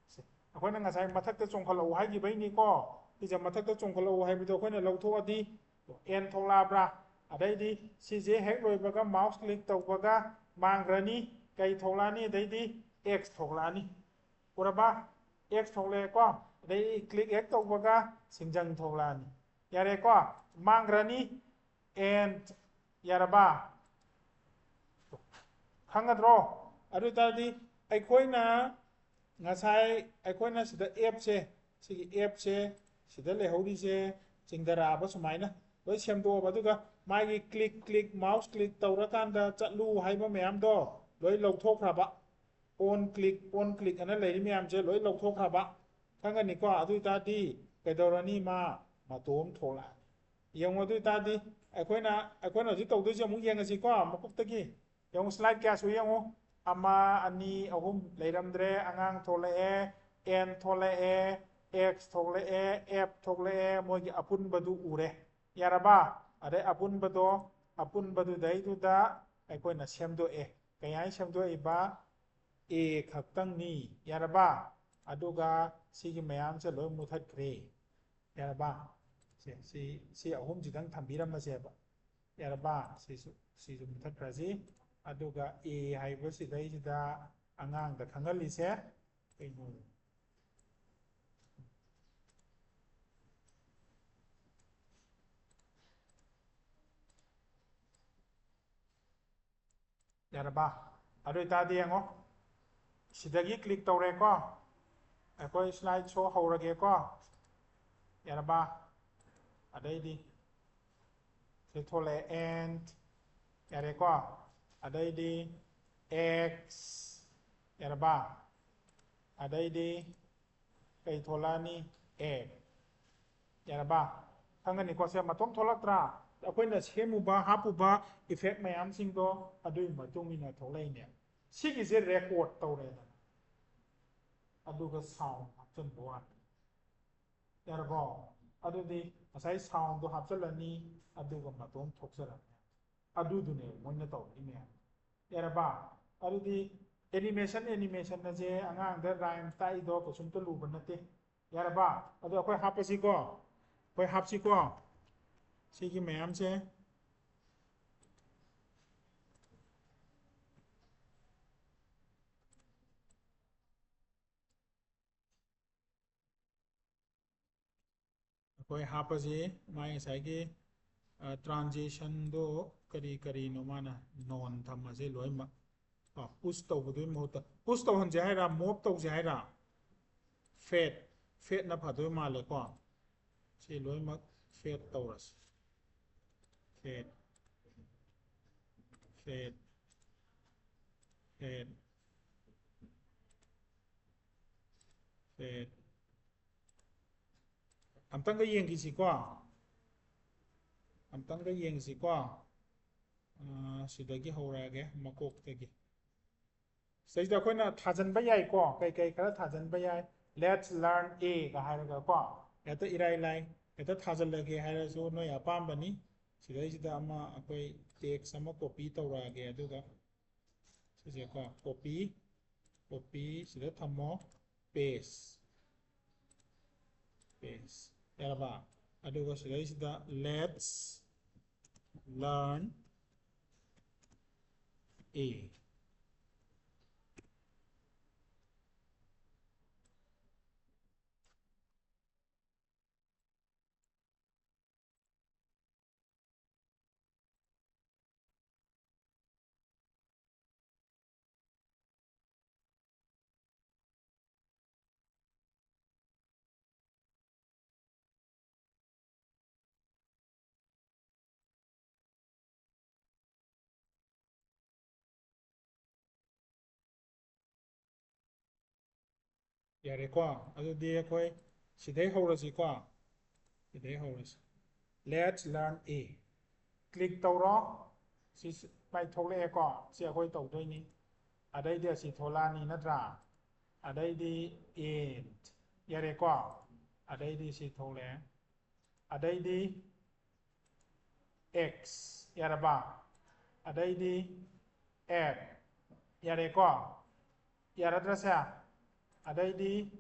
ꯁꯦ, ꯑꯩꯈꯣꯏꯅ ꯉꯁꯥꯏ ꯃꯊꯛꯇ ꯆꯣꯡꯈꯠꯂꯛꯎ ꯍꯥꯏꯈꯤꯕꯩꯅꯤꯀꯣ꯫ ꯁꯤꯁꯦ ꯃꯊꯛꯇ ꯆꯣꯡꯈꯠꯂꯛꯎ ꯍꯥꯏꯕꯗꯣ ꯑꯩꯈꯣꯏꯅ ꯂꯧꯊꯣꯛꯑꯗꯤ N ꯊꯣꯛꯂꯛꯑꯕ꯭ꯔꯥ? ꯑꯗꯩꯗꯤ ꯁꯤꯁꯦ ꯍꯦꯛ ꯂꯣꯏꯕꯒ mouse click ꯇꯧꯕꯒ ꯃꯥꯡꯈ꯭ꯔꯅꯤ꯫ ꯀꯩ ꯊꯣꯛꯂꯛꯑꯅꯤ? ꯑꯗꯩꯗꯤ X ꯊꯣꯛꯂꯛꯑꯅꯤ꯫ ꯎꯔꯕ? X ꯊꯣꯛꯂꯛꯑꯦꯀꯣ꯫ ꯑꯗꯩ click ꯍꯦꯛ ꯇꯧꯕꯒ ꯁꯤꯡꯖꯪ ꯊꯣꯛꯂꯛꯑꯅꯤ꯫ ꯌꯥꯔꯦꯀꯣ? ꯃꯥꯡꯈ꯭ꯔꯅꯤ꯫ And ꯌꯥꯔꯕ? ꯈꯪꯒꯗ꯭ꯔꯣ? ꯑꯗꯨ ꯑꯣꯏ ꯇꯥꯔꯗꯤ ꯑꯩꯈꯣꯏꯅ ꯉꯁꯥꯏ ꯑꯩꯈꯣꯏꯅ ꯁꯤꯗ ꯑꯦꯞꯁꯦ, ꯁꯤꯒꯤ ꯑꯦꯞꯁꯦ ꯁꯤꯗ ꯂꯩꯍꯧꯔꯤꯁꯦ ꯆꯤꯡꯊꯔꯛꯑꯕ ꯁꯨꯃꯥꯏꯅ ꯂꯣꯏ ꯁꯦꯝꯗꯣꯛꯑꯕ, ꯑꯗꯨꯒ ꯃꯥꯒꯤ click click mouse click ꯇꯧꯔꯀꯥꯟꯗ ꯆꯠꯂꯨ ꯍꯥꯏꯕ ꯃꯌꯥꯝꯗꯣ ꯂꯣꯏ ꯂꯧꯊꯣꯛꯈ꯭ꯔꯕ꯫ On click, on click ꯑꯅ ꯂꯩꯔꯤ ꯃꯌꯥꯝꯁꯦ ꯂꯣꯏ ꯂꯧꯊꯣꯛꯈ꯭ꯔꯕ꯫ ꯈꯪꯒꯅꯤꯀꯣ? ꯑꯗꯨ ꯑꯣꯏꯇꯥꯔꯗꯤ ꯀꯩꯗꯧꯔꯅꯤ? ꯃꯥ ꯃꯇꯣꯝ ꯊꯣꯛꯂꯛꯑꯅꯤ꯫ ꯌꯦꯡꯉꯣ, ꯑꯗꯨ ꯑꯣꯏꯇꯥꯔꯗꯤ ꯑꯩꯈꯣꯏꯅ, ꯑꯩꯈꯣꯏꯅ ꯍꯧꯖꯤꯛ ꯇꯧꯗꯣꯏꯁꯦ ꯑꯃꯨꯛ ꯌꯦꯡꯉꯁꯤꯀꯣ, ꯃꯀꯣꯛꯇꯒꯤ꯫ ꯌꯦꯡꯉꯨ, slide ꯀꯌꯥ ꯁꯨꯏ ꯌꯦꯡꯉꯨ꯫ ꯑꯃ, ꯑꯅꯤ, ꯑꯍꯨꯝ ꯂꯩꯔꯝꯗ꯭ꯔꯦ꯫ ꯑꯉꯥꯡ ꯊꯣꯛꯂꯛꯑꯦ, N ꯊꯣꯛꯂꯛꯑꯦ, X ꯊꯣꯛꯂꯛꯑꯦ, F ꯊꯣꯛꯂꯛꯑꯦ꯫ ꯃꯣꯏꯒꯤ ꯑꯄꯨꯟꯕꯗꯨ ꯎꯔꯦ꯫ ꯌꯥꯔꯕ? ꯑꯗꯩ ꯑꯄꯨꯟꯕꯗꯣ, ꯑꯄꯨꯟꯕꯗꯨꯗꯩꯗꯨꯗ ꯑꯩꯈꯣꯏꯅ ꯁꯦꯝꯗꯣꯛꯑꯦ꯫ ꯀꯩ ꯍꯥꯏꯅ ꯁꯦꯝꯗꯣꯛꯏꯕ? A ꯈꯛꯇꯪꯅꯤ꯫ ꯌꯥꯔꯕ? ꯑꯗꯨꯒ ꯁꯤꯒꯤ ꯃꯌꯥꯝꯁꯦ ꯂꯣꯏ ꯃꯨꯊꯠꯈ꯭ꯔꯦ꯫ ꯌꯥꯔꯕ? ꯁꯦ, ꯁꯤ, ꯁꯤ ꯑꯍꯨꯝꯁꯤꯗꯪ ꯊꯝꯕꯤꯔꯝꯃꯁꯦꯕ꯫ ꯌꯥꯔꯕ? ꯁꯤꯁꯨ, ꯁꯤꯁꯨ ꯃꯨꯊꯠꯈ꯭ꯔꯁꯤ꯫ ꯑꯗꯨꯒ A ꯍꯥꯏꯕꯁꯤꯗꯩꯁꯤꯗ ꯑꯉꯥꯡꯗ ꯈꯪꯍꯜꯂꯤꯁꯦ ꯀꯩꯅꯣ? ꯌꯥꯔꯕ? ꯑꯗꯨ ꯑꯣꯏꯇꯥꯔꯗꯤ ꯌꯦꯡꯉꯣ, ꯁꯤꯗꯒꯤ click ꯇꯧꯔꯦꯀꯣ꯫ ꯑꯩꯈꯣꯏ slide show ꯍꯧꯔꯒꯦꯀꯣ꯫ ꯌꯥꯔꯕ? ꯑꯗꯩꯗꯤ ꯁꯤ ꯊꯣꯛꯂꯛꯑꯦ, and, ꯌꯥꯔꯦꯀꯣ꯫ ꯑꯗꯩꯗꯤ X, ꯌꯥꯔꯕ? ꯑꯗꯩꯗꯤ ꯀꯩ ꯊꯣꯛꯂꯛꯑꯅꯤ? A꯫ ꯌꯥꯔꯕ? ꯈꯪꯒꯅꯤꯀꯣ? ꯁꯦ ꯃꯇꯣꯝ ꯊꯣꯛꯂꯛꯇ꯭ꯔꯥ? ꯑꯩꯈꯣꯏꯅ ꯁꯦꯝꯃꯨꯕ, ꯍꯥꯞꯄꯨꯕ effect ꯃꯌꯥꯝꯁꯤꯡꯗꯣ ꯑꯗꯨꯒꯤ ꯃꯇꯨꯡ ꯏꯟꯅ ꯊꯣꯛꯂꯛꯏꯅꯦ꯫ ꯁꯤꯒꯤꯁꯦ record ꯇꯧꯔꯦꯗꯅ, ꯑꯗꯨꯒ sound ꯍꯥꯞꯆꯤꯟꯕ ꯋꯥꯅꯤ꯫ ꯌꯥꯔꯕꯣ? ꯑꯗꯨꯗꯤ ꯉꯁꯥꯏ soundꯗꯣ ꯍꯥꯞꯆꯤꯜꯂꯅꯤ, ꯑꯗꯨꯒ ꯃꯇꯣꯝ ꯊꯣꯛꯆꯔꯛꯅꯤ꯫ ꯑꯗꯨꯗꯨꯅꯦ ꯃꯣꯏꯅ ꯇꯧꯔꯤ ꯃꯌꯥꯝ꯫ ꯌꯥꯔꯕ? ꯑꯗꯨꯗꯤ animation, animation ꯑꯁꯦ ꯑꯉꯥꯡꯗ rhyme ꯇꯥꯛꯏꯗꯣ ꯀꯩꯁꯨꯝꯇ ꯂꯨꯕ ꯅꯠꯇꯦ꯫ ꯌꯥꯔꯕ? ꯑꯗꯣ ꯑꯩꯈꯣꯏ ꯍꯥꯞꯄꯁꯤꯀꯣ, ꯑꯩꯈꯣꯏ ꯍꯥꯞꯁꯤꯀꯣ, ꯁꯤꯒꯤ ꯃꯌꯥꯝꯁꯦ꯫ ꯑꯩꯈꯣꯏ ꯍꯥꯞꯄꯁꯤ꯫ ꯃꯥꯏ ꯉꯁꯥꯏꯒꯤ transitionꯗꯣ ꯀꯔꯤ ꯀꯔꯤꯅꯣ ꯃꯥꯅ none ꯊꯝꯃꯁꯦ ꯂꯣꯏꯅꯃꯛ꯫ ꯄꯨꯁ ꯇꯧꯕꯗꯨꯒꯤ ꯃꯍꯨꯠꯇ ꯄꯨꯁ ꯇꯧꯍꯟꯁꯦ ꯍꯥꯏꯔ, ꯃꯣꯞ ꯇꯧꯁꯦ ꯍꯥꯏꯔ? ꯐꯦꯠ, ꯐꯦꯠꯅ ꯐꯗꯣꯏ ꯃꯥꯜꯂꯦꯀꯣ꯫ ꯁꯤ ꯂꯣꯏꯅꯃꯛ ꯐꯦꯠ ꯇꯧꯔꯁꯤ꯫ ꯐꯦꯠ, ꯐꯦꯠ, ꯐꯦꯠ, ꯐꯦꯠ꯫ ꯑꯝꯇꯪꯒ ꯌꯦꯡꯈꯤꯁꯤꯀꯣ꯫ ꯑꯝꯇꯪꯒ ꯌꯦꯡꯁꯤꯀꯣ꯫ ꯑꯥ, ꯁꯤꯗꯒꯤ ꯍꯧꯔꯛꯑꯒꯦ, ꯃꯀꯣꯛꯇꯒꯤ꯫ ꯁꯤꯗꯩꯁꯤꯗ ꯑꯩꯈꯣꯏꯅ ꯊꯥꯖꯟꯕ ꯌꯥꯏꯀꯣ꯫ ꯀꯩ ꯀꯩ ꯈꯔ ꯊꯥꯖꯟꯕ ꯌꯥꯏ? "Let's learn A" ꯒ ꯍꯥꯏꯔꯒꯀꯣ꯫ ꯍꯦꯛꯇ ꯏꯔꯥꯏ ꯂꯥꯏ꯫ ꯍꯦꯛꯇ ꯊꯥꯖꯜꯂꯒꯦ ꯍꯥꯏꯔꯁꯨ ꯅꯣꯏ ꯑꯄꯥꯝꯕꯅꯤ꯫ ꯁꯤꯗꯩꯁꯤꯗ ꯑꯃ ꯑꯩꯈꯣꯏ ꯇꯦꯛꯁ ꯑꯃ ꯀꯣꯄꯤ ꯇꯧꯔꯛꯑꯒꯦ, ꯑꯗꯨꯒ ꯁꯤꯁꯦꯀꯣ, ꯀꯣꯄꯤ, ꯀꯣꯄꯤ ꯁꯤꯗ ꯊꯝꯃꯣ, ꯄꯦꯁ, ꯄꯦꯁ꯫ ꯌꯥꯔꯕ? ꯑꯗꯨꯒ ꯁꯤꯗꯩꯁꯤꯗ "Let's learn A"꯫ ꯌꯥꯔꯦꯀꯣ? ꯑꯗꯨꯗꯤ ꯑꯩꯈꯣꯏ ꯁꯤꯗꯩ ꯍꯧꯔꯁꯤꯀꯣ꯫ ꯁꯤꯗꯩ ꯍꯧꯔꯁꯤ꯫ "Let's learn A"꯫ ꯀ꯭ꯂꯤꯛ ꯇꯧꯔꯣ꯫ ꯁꯤ ꯁꯨꯃꯥꯏ ꯊꯣꯛꯂꯛꯑꯦꯀꯣ꯫ ꯁꯤ ꯑꯩꯈꯣꯏ ꯇꯧꯗꯣꯏꯅꯤ꯫ ꯑꯗꯩꯗꯤ ꯑꯁꯤ ꯊꯣꯛꯂꯛꯑꯅꯤ, ꯅꯠꯇ꯭ꯔꯥ? ꯑꯗꯩꯗꯤ "and"꯫ ꯌꯥꯔꯦꯀꯣ? ꯑꯗꯩꯗꯤ ꯁꯤ ꯊꯣꯛꯂꯛꯑꯦ꯫ ꯑꯗꯩꯗꯤ "X", ꯌꯥꯔꯕ? ꯑꯗꯩꯗꯤ "F", ꯌꯥꯔꯦꯀꯣ? ꯌꯥꯔꯗ꯭ꯔꯁꯦ? ꯑꯗꯩꯗꯤ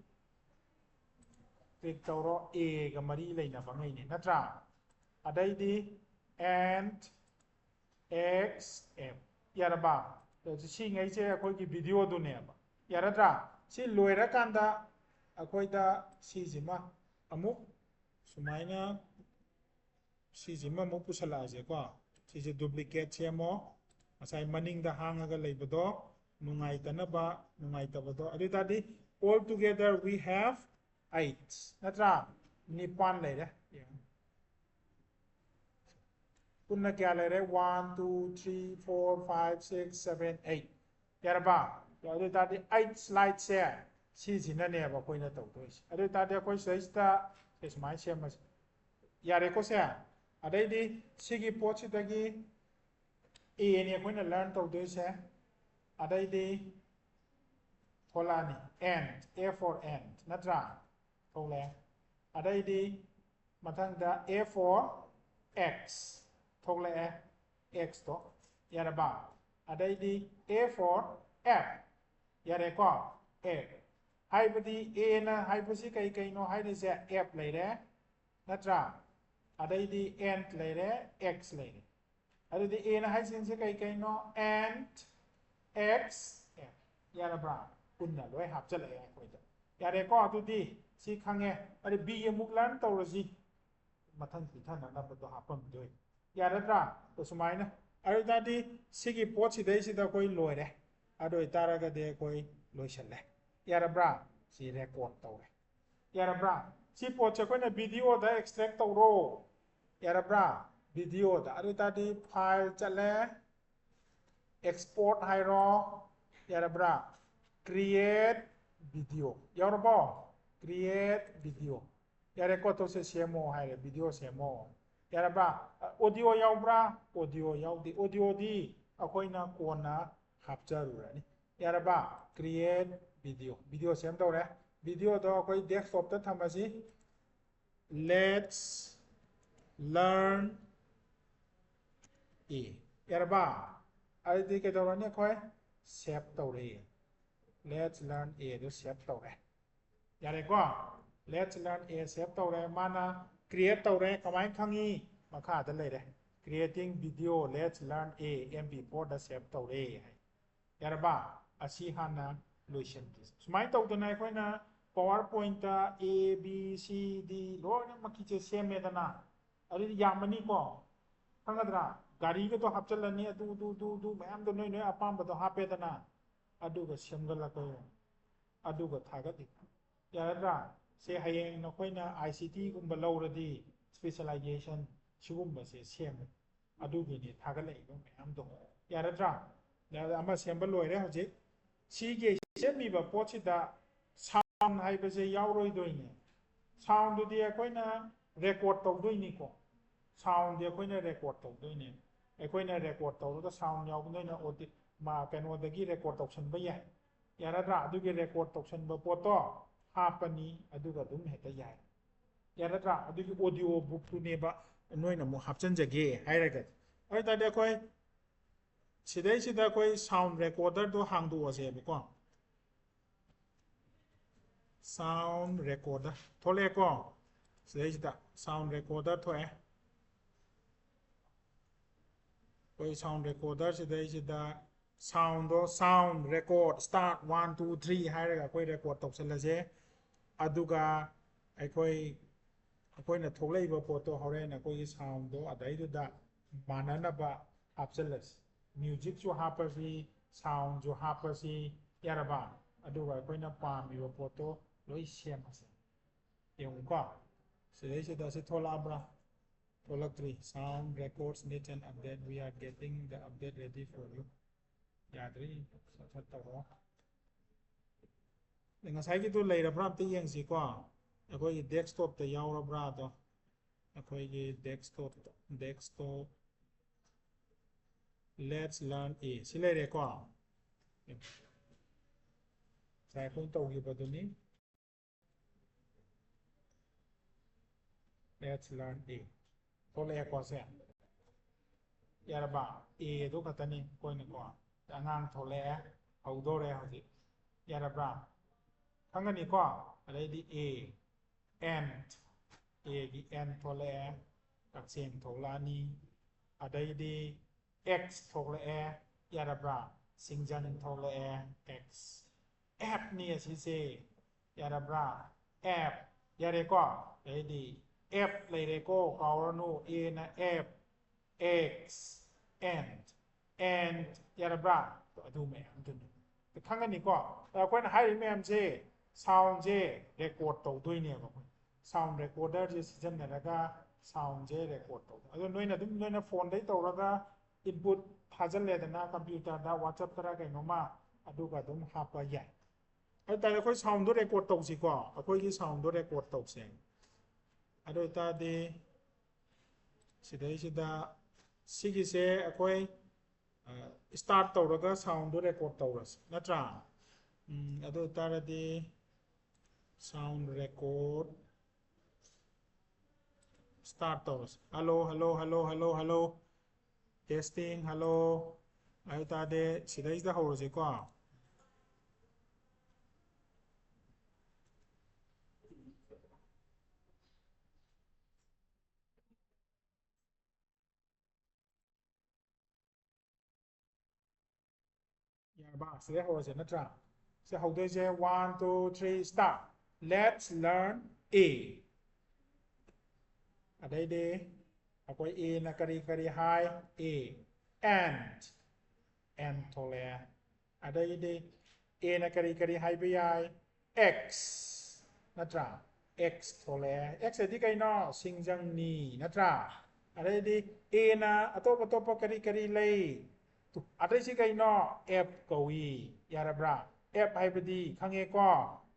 ꯀ꯭ꯂꯤꯛ ꯇꯧꯔꯣ, A ꯒ ꯃꯔꯤ ꯂꯩꯅꯕ ꯉꯩꯅꯦ, ꯅꯠꯇ꯭ꯔꯥ? ꯑꯗꯩꯗꯤ "and X F", ꯌꯥꯔꯕ? ꯑꯗꯨ ꯁꯤꯉꯩꯁꯦ ꯑꯩꯈꯣꯏꯒꯤ ꯚꯤꯗꯤꯑꯣꯗꯨꯅꯦꯕ, ꯌꯥꯔꯗ꯭ꯔꯥ? ꯁꯤ ꯂꯣꯏꯔꯀꯥꯟꯗ ꯑꯩꯈꯣꯏꯗ ꯁꯤꯁꯤꯃ ꯑꯃꯨꯛ ꯁꯨꯃꯥꯏꯅ, ꯁꯤꯁꯤꯃ ꯑꯃꯨꯛ ꯄꯨꯁꯜꯂꯛꯑꯁꯦꯀꯣ꯫ ꯁꯤꯁꯦ ꯗꯨꯄ꯭ꯂꯤꯀꯦꯠ ꯁꯦꯝꯃꯣ꯫ ꯉꯁꯥꯏ ꯃꯅꯤꯡꯗ ꯍꯥꯡꯉꯒ ꯂꯩꯕꯗꯣ ꯅꯨꯡꯉꯥꯏꯇꯅꯕ, ꯅꯨꯡꯉꯥꯏꯇꯕꯗꯣ꯫ ꯑꯗꯨ ꯑꯣꯏ ꯇꯥꯔꯗꯤ, all together we have eight, ꯅꯠꯇ꯭ꯔꯥ? ꯅꯤꯄꯥꯟ ꯂꯩꯔꯦ꯫ ꯄꯨꯟꯅ ꯀꯌꯥ ꯂꯩꯔꯦ? One, two, three, four, five, six, seven, eight꯫ ꯌꯥꯔꯕ? ꯑꯗꯨ ꯑꯣꯏ ꯇꯥꯔꯗꯤ eight slideꯁꯦ ꯁꯤꯁꯤꯅꯅꯦꯕ ꯑꯩꯈꯣꯏꯅ ꯇꯧꯗꯣꯏꯁꯦ꯫ ꯑꯗꯨ ꯑꯣꯏ ꯇꯥꯔꯗꯤ ꯑꯩꯈꯣꯏ ꯁꯤꯗꯩꯁꯤꯗ ꯁꯦ ꯁꯨꯃꯥꯏꯅ ꯁꯦꯝꯃꯁꯦ꯫ ꯌꯥꯔꯦꯀꯣ ꯁꯦ? ꯑꯗꯩꯗꯤ ꯁꯤꯒꯤ ꯄꯣꯠꯁꯤꯗꯒꯤ Aꯅꯤ ꯑꯩꯈꯣꯏꯅ learn ꯇꯧꯗꯣꯏꯁꯦ꯫ ꯑꯗꯩꯗꯤ ꯊꯣꯛꯂꯛꯑꯅꯤ, ant, A for ant, ꯅꯠꯇ꯭ꯔꯥ? ꯊꯣꯛꯂꯛꯑꯦ꯫ ꯑꯗꯩꯗꯤ ꯃꯊꯪꯗ A for X ꯊꯣꯛꯂꯛꯑꯦ, Xꯇꯣ꯫ ꯌꯥꯔꯕ? ꯑꯗꯩꯗꯤ A for app꯫ ꯌꯥꯔꯦꯀꯣ? App꯫ ꯍꯥꯏꯕꯗꯤ Aꯅ ꯍꯥꯏꯕꯁꯤ ꯀꯩ ꯀꯩꯅꯣ ꯍꯥꯏꯔꯤꯁꯦ? App ꯂꯩꯔꯦ, ꯅꯠꯇ꯭ꯔꯥ? ꯑꯗꯩꯗꯤ ant ꯂꯩꯔꯦ, X ꯂꯩꯔꯦ꯫ ꯑꯗꯨꯗꯤ Aꯅ ꯍꯥꯏꯁꯤꯡꯁꯦ ꯀꯩ ꯀꯩꯅꯣ? Ant, X, app꯫ ꯌꯥꯔꯕ꯭ꯔꯥ? ꯄꯨꯟꯅ ꯂꯣꯏ ꯍꯥꯞꯆꯜꯂꯛꯑꯦ ꯑꯩꯈꯣꯏꯗ꯫ ꯌꯥꯔꯦꯀꯣ? ꯑꯗꯨꯗꯤ ꯁꯤ ꯈꯪꯉꯦ꯫ ꯑꯗꯨ B ꯑꯃꯨꯛ learn ꯇꯧꯔꯁꯤ꯫ ꯃꯊꯪ ꯄꯤꯊꯅꯅꯕꯗꯣ ꯍꯥꯞꯄꯝꯗꯣꯏ꯫ ꯌꯥꯔꯗ꯭ꯔꯥ? ꯑꯗꯣ ꯁꯨꯃꯥꯏꯅ꯫ ꯑꯗꯨ ꯑꯣꯏ ꯇꯥꯔꯗꯤ ꯁꯤꯒꯤ ꯄꯣꯠꯁꯤꯗꯩꯁꯤꯗ ꯑꯩꯈꯣꯏ ꯂꯣꯏꯔꯦ꯫ ꯑꯗꯨ ꯑꯣꯏ ꯇꯥꯔꯒꯗꯤ ꯑꯩꯈꯣꯏ ꯂꯣꯏꯁꯜꯂꯦ꯫ ꯌꯥꯔꯕ꯭ꯔꯥ? ꯁꯤ record ꯇꯧꯔꯦ꯫ ꯌꯥꯔꯕ꯭ꯔꯥ? ꯁꯤ ꯄꯣꯠꯁꯦ ꯑꯩꯈꯣꯏꯅ videoꯗ extract ꯇꯧꯔꯣ꯫ ꯌꯥꯔꯕ꯭ꯔꯥ? Videoꯗ꯫ ꯑꯗꯨ ꯑꯣꯏ ꯇꯥꯔꯗꯤ file ꯆꯠꯂꯦ, export ꯍꯥꯏꯔꯣ꯫ ꯌꯥꯔꯕ꯭ꯔꯥ? Create video꯫ ꯌꯥꯎꯔꯕꯣ? Create video꯫ ꯌꯥꯔꯦꯀꯣ, ꯇꯧꯁꯦ, ꯁꯦꯝꯃꯣ ꯍꯥꯏꯔꯦ, video ꯁꯦꯝꯃꯣ꯫ ꯌꯥꯔꯕ꯭ꯔꯥ? Audio ꯌꯥꯎꯕ꯭ꯔꯥ? Audio ꯌꯥꯎꯗꯦ꯫ Audioꯗꯤ ꯑꯩꯈꯣꯏꯅ ꯀꯣꯟꯅ ꯍꯥꯞꯆꯔꯨꯔꯅꯤ꯫ ꯌꯥꯔꯕ? Create video꯫ Video ꯁꯦꯝ ꯇꯧꯔꯦ꯫ Videoꯗꯣ ꯑꯩꯈꯣꯏ desktopꯇ ꯊꯝꯃꯁꯤ꯫ Let's learn A꯫ ꯌꯥꯔꯕ? ꯑꯗꯨꯗꯤ ꯀꯩꯗꯧꯔꯅꯤ ꯑꯩꯈꯣꯏ? Save ꯇꯧꯔꯦ꯫ Let's learn Aꯗꯨ save ꯇꯧꯔꯦ꯫ ꯌꯥꯔꯦꯀꯣ? Let's learn A save ꯇꯧꯔꯦ꯫ ꯃꯥꯅ create ꯇꯧꯔꯦ꯫ ꯀꯃꯥꯏꯅ ꯈꯪꯉꯤ? ꯃꯈꯥꯗ ꯂꯩꯔꯦ꯫ Creating video, let's learn A, MP fourꯗ save ꯇꯧꯔꯦ ꯍꯥꯏ꯫ ꯌꯥꯔꯕ? ꯑꯁꯤ ꯍꯥꯟꯅ ꯂꯣꯏꯁꯤꯟꯒꯦ꯫ ꯁꯨꯃꯥꯏꯅ ꯇꯧꯗꯅ ꯑꯩꯈꯣꯏꯅ PowerPointꯇ A, B, C, D ꯂꯣꯏꯅꯃꯛꯀꯤꯁꯦ ꯁꯦꯝꯃꯦꯗꯅ꯫ ꯑꯗꯨꯗꯤ ꯌꯥꯝꯃꯅꯤꯀꯣ? ꯈꯪꯒꯗ꯭ꯔꯥ? ꯒꯥꯔꯤꯒꯗꯣ ꯍꯥꯞꯆꯤꯜꯂꯅꯤ, ꯑꯗꯨ ꯑꯗꯨ ꯑꯗꯨ ꯑꯗꯨ ꯃꯌꯥꯝꯗꯣ ꯅꯣꯏ ꯅꯣꯏ ꯑꯄꯥꯝꯕꯗꯣ ꯍꯥꯞꯄꯦꯗꯅ, ꯑꯗꯨꯒ ꯁꯦꯝꯒꯠꯂꯛꯄ, ꯑꯗꯨꯒ ꯊꯥꯒꯠꯂꯤ꯫ ꯌꯥꯔꯗ꯭ꯔꯥ? ꯁꯦ ꯍꯌꯦꯡ ꯅꯈꯣꯏꯅ ꯑꯥꯏ ꯁꯤ ꯇꯤꯒꯨꯝꯕ ꯂꯧꯔꯗꯤ, ꯁ꯭ꯄꯦꯁꯦꯂꯥꯏꯖꯦꯁꯟ ꯁꯤꯒꯨꯝꯕꯁꯦ ꯁꯦꯝꯃꯦ꯫ ꯑꯗꯨꯒꯤꯅꯤ ꯊꯥꯒꯠꯂꯛꯏꯕ ꯃꯌꯥꯝꯗꯣ꯫ ꯌꯥꯔꯗ꯭ꯔꯥ? ꯑꯃ ꯁꯦꯝꯕ ꯂꯣꯏꯔꯦ ꯍꯧꯖꯤꯛ꯫ ꯁꯤꯒꯤ ꯁꯦꯝꯃꯤꯕ ꯄꯣꯠꯁꯤꯗ ꯁꯥꯎꯟ ꯍꯥꯏꯕꯁꯦ ꯌꯥꯎꯔꯣꯏꯗꯣꯏꯅꯦ꯫ ꯁꯥꯎꯟꯗꯨꯗꯤ ꯑꯩꯈꯣꯏꯅ ꯔꯦꯀꯣꯔꯠ ꯇꯧꯗꯣꯏꯅꯤꯀꯣ꯫ ꯁꯥꯎꯟꯗꯤ ꯑꯩꯈꯣꯏꯅ ꯔꯦꯀꯣꯔꯠ ꯇꯧꯗꯣꯏꯅꯦ꯫ ꯑꯩꯈꯣꯏꯅ ꯔꯦꯀꯣꯔꯠ ꯇꯧꯔꯒ ꯁꯥꯎꯟ ꯌꯥꯎꯕ ꯅꯣꯏꯅ ꯑꯣꯗꯤ-, ꯃꯥ-, ꯀꯩꯅꯣꯗꯒꯤ ꯔꯦꯀꯣꯔꯠ ꯇꯧꯁꯟꯕ ꯌꯥꯏ꯫ ꯌꯥꯔꯗ꯭ꯔꯥ? ꯑꯗꯨꯒꯤ ꯔꯦꯀꯣꯔꯠ ꯇꯧꯁꯟꯕ ꯄꯣꯠꯇꯣ ꯍꯥꯞꯄꯅꯤ, ꯑꯗꯨꯒ ꯑꯗꯨꯝ ꯍꯦꯛꯇ ꯌꯥꯏ꯫ ꯌꯥꯔꯗ꯭ꯔꯥ? ꯑꯗꯨꯒꯤ ꯑꯣꯗꯤꯑꯣ ꯕꯨꯛꯇꯨꯅꯦꯕ ꯅꯣꯏꯅ ꯑꯃꯨꯛ ꯍꯥꯞꯆꯤꯟꯖꯒꯦ ꯍꯥꯏꯔꯒꯗꯤ꯫ ꯑꯗꯨ ꯑꯣꯏ ꯇꯥꯔꯗꯤ ꯑꯩꯈꯣꯏ ꯁꯤꯗꯩꯁꯤꯗ ꯑꯩꯈꯣꯏ ꯁꯥꯎꯟ ꯔꯦꯀꯣꯔꯗꯔꯗꯣ ꯍꯥꯡꯗꯣꯛꯑꯁꯦꯕꯀꯣ꯫ ꯁꯥꯎꯟ ꯔꯦꯀꯣꯔꯗꯔ ꯊꯣꯛꯂꯛꯑꯦꯀꯣ꯫ ꯁꯤꯗꯩꯁꯤꯗ ꯁꯥꯎꯟ ꯔꯦꯀꯣꯔꯗꯔ ꯊꯣꯛꯑꯦ꯫ ꯑꯩꯈꯣꯏ ꯁꯥꯎꯟ ꯔꯦꯀꯣꯔꯗꯔ ꯁꯤꯗꯩꯁꯤꯗ ꯁꯥꯎꯟꯗꯣ, sound record start one two three ꯍꯥꯏꯔꯒ ꯑꯩꯈꯣꯏ ꯔꯦꯀꯣꯔꯠ ꯇꯧꯁꯜꯂꯁꯦ꯫ ꯑꯗꯨꯒ ꯑꯩꯈꯣꯏ, ꯑꯩꯈꯣꯏꯅ ꯊꯣꯛꯂꯛꯏꯕ ꯄꯣꯠꯇꯣ ꯍꯣꯔꯦꯟ ꯑꯩꯈꯣꯏꯒꯤ ꯁꯥꯎꯟꯗꯣ ꯑꯗꯩꯗꯨꯗ ꯃꯥꯟꯅꯅꯕ ꯍꯥꯞꯆꯜꯂꯁꯤ꯫ ꯃ꯭ꯌꯨꯖꯤꯛꯁꯨ ꯍꯥꯞꯄꯁꯤ, ꯁꯥꯎꯟꯁꯨ ꯍꯥꯞꯄꯁꯤ, ꯌꯥꯔꯕ? ꯑꯗꯨꯒ ꯑꯩꯈꯣꯏꯅ ꯄꯥꯝꯃꯤꯕ ꯄꯣꯠꯇꯣ ꯂꯣꯏ ꯁꯦꯝꯃꯁꯦ꯫ ꯌꯦꯡꯉꯨꯀꯣ, ꯁꯤꯗꯩꯁꯤꯗ ꯁꯤ ꯊꯣꯛꯂꯛꯑꯕ꯭ꯔꯥ? ꯊꯣꯛꯂꯛꯇ꯭ꯔꯤ꯫ Sound records need an update, we are getting the update ready for you. ꯌꯥꯗ꯭ꯔꯤ, ꯁꯠ ꯁꯠ ꯇꯧꯔꯣ꯫ ꯉꯁꯥꯏꯒꯤꯗꯣ ꯂꯩꯔꯕ꯭ꯔꯥ ꯑꯝꯇ ꯌꯦꯡꯁꯤꯀꯣ꯫ ꯑꯩꯈꯣꯏꯒꯤ ꯗꯦꯁꯛꯇꯣꯞꯇ ꯌꯥꯎꯔꯕ꯭ꯔꯥ ꯑꯗꯣ꯫ ꯑꯩꯈꯣꯏꯒꯤ ꯗꯦꯁꯛꯇꯣꯞ, desktop, let's learn A ꯁꯤ ꯂꯩꯔꯦꯀꯣ꯫ ꯉꯁꯥꯏ ꯑꯩꯈꯣꯏꯅ ꯇꯧꯈꯤꯕꯗꯨꯅꯤ꯫ Let's learn A꯫ ꯊꯣꯛꯂꯛꯑꯦꯀꯣ ꯁꯦ? ꯌꯥꯔꯕ? A ꯑꯗꯨ ꯈꯛꯇꯅꯤ ꯑꯩꯈꯣꯏꯅꯀꯣ꯫ ꯑꯉꯥꯡ ꯊꯣꯛꯂꯛꯑꯦ, ꯍꯧꯗꯧꯔꯦ ꯍꯧꯖꯤꯛ꯫ ꯌꯥꯔꯕ꯭ꯔꯥ? ꯈꯪꯒꯅꯤꯀꯣ? ꯑꯗꯩꯗꯤ A, ant, A ꯒꯤ ant ꯊꯣꯛꯂꯛꯑꯦ, ꯀꯛꯆꯦꯡ ꯊꯣꯛꯂꯛꯑꯅꯤ꯫ ꯑꯗꯩꯗꯤ X ꯊꯣꯛꯂꯛꯑꯦ, ꯌꯥꯔꯕ꯭ꯔꯥ? ꯁꯤꯡꯖꯪ ꯊꯣꯛꯂꯛꯑꯦ, X꯫ App ꯅꯤ ꯑꯁꯤꯁꯦ, ꯌꯥꯔꯕ꯭ꯔꯥ? App, ꯌꯥꯔꯦꯀꯣ? ꯑꯗꯩꯗꯤ F ꯂꯩꯔꯦꯀꯣ, ꯀꯥꯎꯔꯅꯨ, A ꯅ app, X, and, and, ꯌꯥꯔꯕ꯭ꯔꯥ? ꯑꯗꯨ ꯃꯌꯥꯝꯗꯨꯅꯤ꯫ ꯈꯪꯒꯅꯤꯀꯣ? ꯑꯗ ꯑꯩꯈꯣꯏꯅ ꯍꯥꯏꯔꯤꯕ ꯃꯌꯥꯝꯁꯦ soundꯁꯦ record ꯇꯧꯗꯣꯏꯅꯦꯕ ꯑꯩꯈꯣꯏ꯫ Sound recorderꯁꯦ ꯁꯤꯖꯤꯟꯅꯔꯒ soundꯁꯦ record ꯇꯧꯕ꯫ ꯑꯗꯣ ꯅꯣꯏꯅ ꯑꯗꯨꯝ ꯅꯣꯏꯅ phoneꯗꯩ ꯇꯧꯔꯒ input ꯊꯥꯖꯤꯜꯂꯦꯗꯅ computerꯗ, WhatsAppꯇꯔ ꯀꯩꯅꯣꯝꯃ, ꯑꯗꯨꯒ ꯑꯗꯨꯝ ꯍꯥꯞꯄ ꯌꯥꯏ꯫ ꯑꯗꯨ ꯇꯥꯔꯗꯤ ꯑꯩꯈꯣꯏ soundꯗꯣ record ꯇꯧꯁꯤꯀꯣ꯫ ꯑꯩꯈꯣꯏꯒꯤ soundꯗꯣ record ꯇꯧꯁꯦ꯫ ꯑꯗꯨ ꯑꯣꯏꯇꯥꯔꯗꯤ ꯁꯤꯗꯩꯁꯤꯗ ꯁꯤꯒꯤꯁꯦ ꯑꯩꯈꯣꯏ start ꯇꯧꯔꯒ soundꯗꯣ record ꯇꯧꯔꯁꯤ, ꯅꯠꯇ꯭ꯔꯥ? ꯎꯝ, ꯑꯗꯨ ꯑꯣꯏꯇꯥꯔꯗꯤ sound record start ꯇꯧꯔꯁꯤ꯫ Hello, hello, hello, hello, hello. Testing, hello. ꯑꯗꯨ ꯇꯥꯔꯗꯤ ꯁꯤꯗꯩꯁꯤꯗ ꯍꯧꯔꯁꯤꯀꯣ꯫ ꯌꯥꯔꯕ? ꯁꯤꯗꯩ ꯍꯧꯔꯁꯦ, ꯅꯠꯇ꯭ꯔꯥ? ꯁꯤ ꯍꯧꯗꯣꯏꯁꯦ, one, two, three, start. Let's learn A. ꯑꯗꯩꯗꯤ ꯑꯩꯈꯣꯏ Aꯅ ꯀꯔꯤ ꯀꯔꯤ ꯍꯥꯏ? A, and, and ꯊꯣꯛꯂꯛꯑꯦ꯫ ꯑꯗꯩꯗꯤ Aꯅ ꯀꯔꯤ ꯀꯔꯤ ꯍꯥꯏꯕ ꯌꯥꯏ? X, ꯅꯠꯇ꯭ꯔꯥ? X ꯊꯣꯛꯂꯛꯑꯦ꯫ X ꯑꯗꯤ ꯀꯩꯅꯣ? ꯁꯤꯡꯖꯪꯅꯤ, ꯅꯠꯇ꯭ꯔꯥ? ꯑꯗꯩꯗꯤ Aꯅ ꯑꯇꯣꯞ ꯑꯇꯣꯞꯄ ꯀꯔꯤ ꯀꯔꯤ ꯂꯩ? ꯑꯗꯩꯁꯤ ꯀꯩꯅꯣ? F ꯀꯧꯏ꯫ ꯌꯥꯔꯕ꯭ꯔꯥ? F ꯍꯥꯏꯕꯗꯤ ꯈꯪꯉꯦꯀꯣ?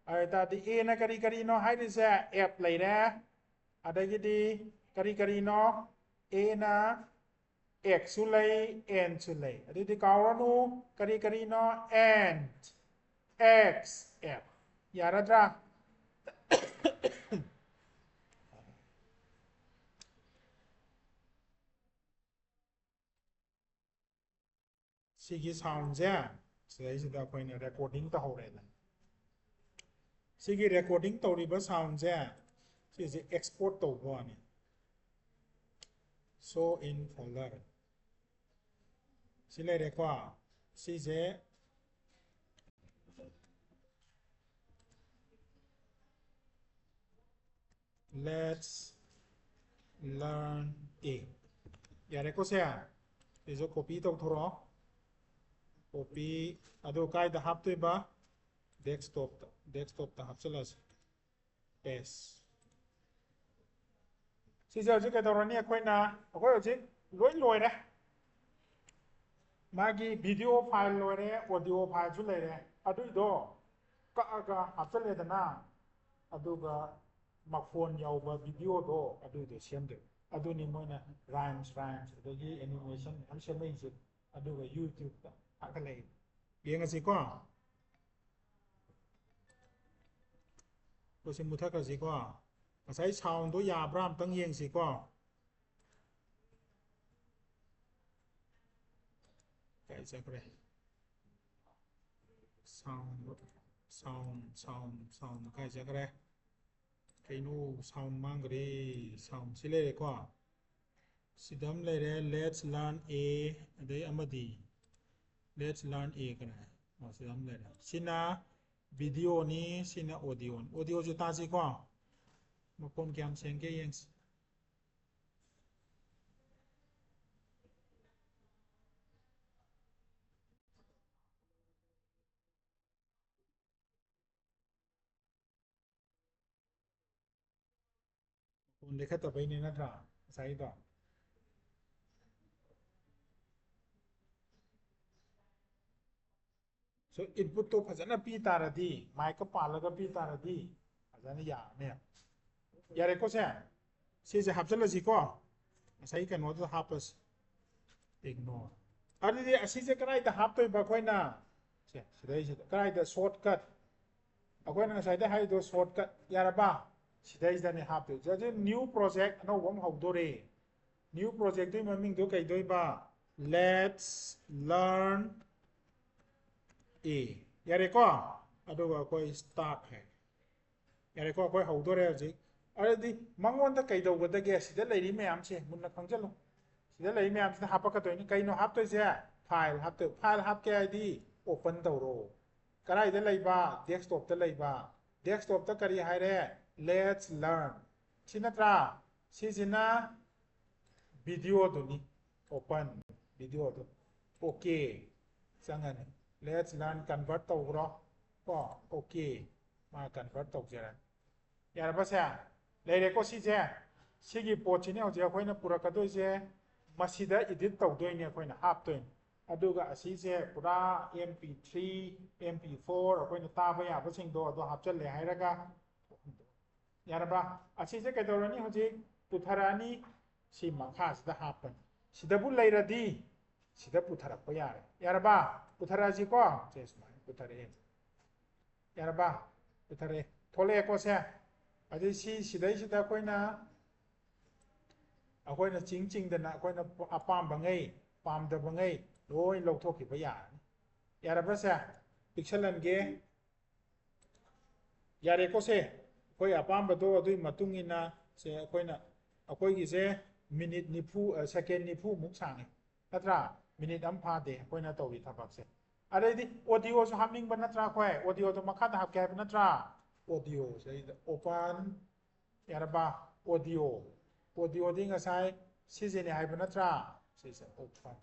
ꯑꯗꯨ ꯑꯣꯏꯇꯥꯔꯗꯤ Aꯅ ꯀꯔꯤ ꯀꯔꯤꯅꯣ ꯍꯥꯏꯔꯤꯁꯦ? F ꯂꯩꯔꯦ꯫ ꯑꯗꯒꯤꯗꯤ ꯀꯔꯤ ꯀꯔꯤꯅꯣ? Aꯅ Xꯁꯨ ꯂꯩ, andꯁꯨ ꯂꯩ꯫ ꯑꯗꯨꯗꯤ ꯀꯥꯎꯔꯅꯨ, ꯀꯔꯤ ꯀꯔꯤꯅꯣ? And, X, F꯫ ꯌꯥꯔꯗ꯭ꯔꯥ? ꯁꯤꯒꯤ soundꯁꯦ ꯁꯤꯗꯩꯁꯤꯗ ꯑꯩꯈꯣꯏꯅ recording ꯇꯧꯍꯧꯔꯦꯗꯅ꯫ ꯁꯤꯒꯤ recording ꯇꯧꯔꯤꯕ soundꯁꯦ ꯁꯤꯁꯦ export ꯇꯧꯕ ꯋꯥꯅꯤ꯫ Show in folder꯫ ꯁꯤ ꯂꯩꯔꯦꯀꯣ꯫ ꯁꯤꯁꯦ Let's learn A꯫ ꯌꯥꯔꯦꯀꯣ ꯁꯦ? ꯁꯤꯁꯨ copy ꯇꯧꯊꯣꯔꯛꯑꯣ꯫ Copy꯫ ꯑꯗꯣ ꯀꯥꯏꯗ ꯍꯥꯞꯇꯣꯏꯕ? Desktopꯇ꯫ Desktopꯇ ꯍꯥꯞꯆꯤꯜꯂꯁꯤ꯫ Paste꯫ ꯁꯤꯁꯦ ꯍꯧꯖꯤꯛ ꯀꯩꯗꯧꯔꯅꯤ? ꯑꯩꯈꯣꯏꯅ, ꯑꯩꯈꯣꯏ ꯍꯧꯖꯤꯛ ꯂꯣꯏ ꯂꯣꯏꯔꯦ꯫ ꯃꯥꯒꯤ video file ꯂꯣꯏꯔꯦ, audio fileꯁꯨ ꯂꯩꯔꯦ꯫ ꯑꯗꯨꯏꯗꯣ ꯀꯛꯑꯒ ꯍꯥꯞꯆꯜꯂꯦꯗꯅ, ꯑꯗꯨꯒ ꯃꯈꯣꯟ ꯌꯥꯎꯕ videoꯗꯣ ꯑꯗꯨꯏꯗꯣ ꯁꯦꯝꯗꯣꯏꯕ꯫ ꯑꯗꯨꯅꯤ ꯃꯣꯏꯅ rhymes, rhymes ꯑꯗꯒꯤ animation ꯃꯌꯥꯝ ꯁꯦꯝꯃꯛꯏꯁꯦ꯫ ꯑꯗꯨꯒ YouTubeꯇ ꯊꯥꯒꯠꯂꯛꯏ꯫ ꯌꯦꯡꯉꯁꯤꯀꯣ꯫ ꯑꯩꯈꯣꯏ ꯁꯤ ꯃꯨꯊꯠꯈ꯭ꯔꯁꯤꯀꯣ꯫ ꯉꯁꯥꯏ soundꯗꯣ ꯌꯥꯕ꯭ꯔꯥ ꯑꯝꯇꯪ ꯌꯦꯡꯁꯤꯀꯣ꯫ ꯀꯥꯏ ꯆꯠꯈ꯭ꯔꯦ? Sound, sound, sound, sound ꯀꯥꯏ ꯆꯠꯈ꯭ꯔꯦ? ꯀꯩꯅꯣ, sound ꯃꯥꯡꯈ꯭ꯔꯦ꯫ Sound ꯁꯤ ꯂꯩꯔꯦꯀꯣ꯫ ꯁꯤꯗ ꯑꯃ ꯂꯩꯔꯦ, let's learn a, ꯑꯗꯩ ꯑꯃꯗꯤ let's learn a ꯀꯅꯥ? ꯑꯣ, ꯁꯤꯗ ꯑꯃ ꯂꯩꯔꯦ꯫ ꯁꯤꯅ videoꯅꯤ, ꯁꯤꯅ audioꯅꯤ꯫ Audioꯁꯦ ꯇꯥꯁꯤꯀꯣ꯫ ꯃꯈꯣꯟ ꯀꯌꯥꯝ ꯁꯦꯡꯒꯦ ꯌꯦꯡꯁꯤ꯫ ꯐꯣꯟ ꯂꯩꯈꯠꯇꯕꯩꯅꯦ ꯅꯠꯇ꯭ꯔꯥ? ꯉꯁꯥꯏꯒꯤꯗꯣ꯫ So, inputꯇꯣ ꯐꯖꯅ ꯄꯤ ꯇꯥꯔꯗꯤ, micꯀ ꯄꯥꯜꯂꯒ ꯄꯤ ꯇꯥꯔꯗꯤ ꯐꯖꯅ ꯌꯥꯔꯅꯦ꯫ ꯌꯥꯔꯦꯀꯣ ꯁꯦ? ꯁꯤꯁꯦ ꯍꯥꯞꯆꯜꯂꯁꯤꯀꯣ꯫ ꯉꯁꯥꯏꯒꯤ ꯀꯩꯅꯣꯗꯨꯗ ꯍꯥꯞꯄꯁꯤ꯫ Ignore꯫ ꯑꯗꯨꯗꯤ ꯑꯁꯤꯁꯦ ꯀꯗꯥꯏꯗ ꯍꯥꯞꯇꯣꯏꯕ ꯑꯩꯈꯣꯏꯅ? ꯁꯦ, ꯁꯤꯗꯩꯁꯤꯗ꯫ ꯀꯗꯥꯏꯗ? Shortcut꯫ ꯑꯩꯈꯣꯏꯅ ꯉꯁꯥꯏꯗ ꯍꯥꯏꯔꯤꯗꯣ shortcut꯫ ꯌꯥꯔꯕ? ꯁꯤꯗꯩꯁꯤꯗꯅꯦ ꯍꯥꯞꯇꯣꯏꯁꯦ꯫ ꯑꯗꯨ new project ꯑꯅꯧꯕ ꯑꯃ ꯍꯧꯗꯣꯔꯦ꯫ New projectꯇꯨꯒꯤ ꯃꯃꯤꯡꯗꯣ ꯀꯩꯗꯣꯏꯕ? Let's learn a꯫ ꯌꯥꯔꯦꯀꯣ? ꯑꯗꯨꯒ ꯑꯩꯈꯣꯏ start ꯍꯥꯏ꯫ ꯌꯥꯔꯦꯀꯣ? ꯑꯩꯈꯣꯏ ꯍꯧꯗꯣꯔꯦ ꯍꯧꯖꯤꯛ꯫ ꯑꯗꯨꯗꯤ ꯃꯉꯣꯟꯗ ꯀꯩꯗꯧꯒꯗꯒꯦ? ꯁꯤꯗ ꯂꯩꯔꯤ ꯃꯌꯥꯝꯁꯦ ꯃꯨꯟꯅ ꯈꯪꯖꯜꯂꯨ꯫ ꯁꯤꯗ ꯂꯩꯔꯤ ꯃꯌꯥꯝꯁꯤꯗ ꯍꯥꯞꯄꯛꯀꯗꯣꯏꯅꯤ꯫ ꯀꯩꯅꯣ ꯍꯥꯞꯇꯣꯏꯁꯦ? File ꯍꯥꯞꯇꯣꯏ꯫ File ꯍꯥꯞꯀꯦ ꯍꯥꯏꯗꯤ open ꯇꯧꯔꯣ꯫ ꯀꯗꯥꯏꯗ ꯂꯩꯕ? Desktopꯇ ꯂꯩꯕ꯫ Desktopꯇ ꯀꯔꯤ ꯍꯥꯏꯔꯦ? Let's learn꯫ ꯁꯤ ꯅꯠꯇ꯭ꯔꯥ? ꯁꯤꯁꯤꯅ videoꯗꯨꯅꯤ꯫ Open videoꯗꯨ꯫ OK ꯆꯪꯉꯅꯤ꯫ Let's learn convert ꯇꯧꯈ꯭ꯔꯣ꯫ ꯀꯣ, OK꯫ ꯃꯥ convert ꯇꯧꯖꯔꯅꯤ꯫ ꯌꯥꯔꯕꯁꯦ? ꯂꯩꯔꯦꯀꯣ ꯁꯤꯁꯦ? ꯁꯤꯒꯤ ꯄꯣꯠꯁꯤꯅꯦ ꯍꯧꯖꯤꯛ ꯑꯩꯈꯣꯏꯅ ꯄꯨꯔꯛꯀꯗꯣꯏꯁꯦ꯫ ꯃꯁꯤꯗ edit ꯇꯧꯗꯣꯏꯅꯦ, ꯑꯩꯈꯣꯏꯅ ꯍꯥꯞꯇꯣꯏꯅꯦ꯫ ꯑꯗꯨꯒ ꯑꯁꯤꯁꯦ ꯄꯨꯔꯥ MP three, MP four ꯑꯩꯈꯣꯏꯅ ꯇꯥꯕ ꯌꯥꯕꯁꯤꯡꯗꯣ ꯑꯗꯨ ꯍꯥꯞꯆꯜꯂꯦ ꯍꯥꯏꯔꯒ, ꯌꯥꯔꯕ? ꯑꯁꯤꯁꯦ ꯀꯩꯗꯧꯔꯅꯤ? ꯍꯧꯖꯤꯛ ꯄꯨꯊꯔꯛꯑꯅꯤ꯫ ꯁꯤ ꯃꯈꯥꯁꯤꯗ ꯍꯥꯞꯄꯅꯤ꯫ ꯁꯤꯗꯕꯨ ꯂꯩꯔꯗꯤ ꯁꯤꯗ ꯄꯨꯊꯔꯛꯄ ꯌꯥꯔꯦ꯫ ꯌꯥꯔꯕ? ꯄꯨꯊꯔꯛꯑꯁꯤꯀꯣ꯫ ꯁꯦ ꯁꯨꯃꯥꯏꯅ ꯄꯨꯊꯔꯛꯑꯦ꯫ ꯌꯥꯔꯕ? ꯄꯨꯊꯔꯛꯑꯦ꯫ ꯊꯣꯛꯂꯛꯑꯦꯀꯣ ꯁꯦ? ꯑꯗꯩ ꯁꯤ ꯁꯤꯗꯩꯁꯤꯗ ꯑꯩꯈꯣꯏꯅ, ꯑꯩꯈꯣꯏꯅ ꯆꯤꯡ ꯆꯤꯡꯗꯅ ꯑꯩꯈꯣꯏꯅ ꯑꯄꯥꯝꯕꯉꯩ, ꯄꯥꯝꯗꯕꯉꯩ ꯂꯣꯏ ꯂꯧꯊꯣꯛꯈꯤꯕ ꯌꯥꯔꯅꯤ꯫ ꯌꯥꯔꯕ ꯁꯦ? ꯄꯤꯛꯁꯜꯍꯟꯒꯦ꯫ ꯌꯥꯔꯦꯀꯣ ꯁꯦ? ꯑꯩꯈꯣꯏ ꯑꯄꯥꯝꯕꯗꯣ ꯑꯗꯨꯒꯤ ꯃꯇꯨꯡ ꯏꯟꯅ ꯁꯦ ꯑꯩꯈꯣꯏꯅ, ꯑꯩꯈꯣꯏꯒꯤꯁꯦ ꯃꯤꯅꯤꯠ ꯅꯤꯐꯨ, ꯑ, ꯁꯦꯀꯦꯟ ꯅꯤꯐꯨꯃꯨꯛ ꯁꯥꯡꯉꯦ꯫ ꯅꯠꯇ꯭ꯔꯥ? ꯃꯤꯅꯤꯠ ꯑꯃ ꯐꯥꯗꯦ ꯑꯩꯈꯣꯏꯅ ꯇꯧꯔꯤ ꯊꯕꯛꯁꯦ꯫ ꯑꯗꯩꯗꯤ audioꯁꯨ ꯍꯥꯞꯅꯤꯡꯕ ꯅꯠꯇ꯭ꯔꯥ ꯑꯩꯈꯣꯏ? Audioꯗꯣ ꯃꯈꯥꯗ ꯍꯥꯞꯀꯦ ꯍꯥꯏꯕ ꯅꯠꯇ꯭ꯔꯥ? Audioꯁꯤꯗꯩꯗ open, ꯌꯥꯔꯕ? Audio꯫ Audioꯗꯤ ꯉꯁꯥꯏ ꯁꯤꯁꯤꯅꯦ ꯍꯥꯏꯕ ꯅꯠꯇ꯭ꯔꯥ? ꯁꯤꯁꯦ open꯫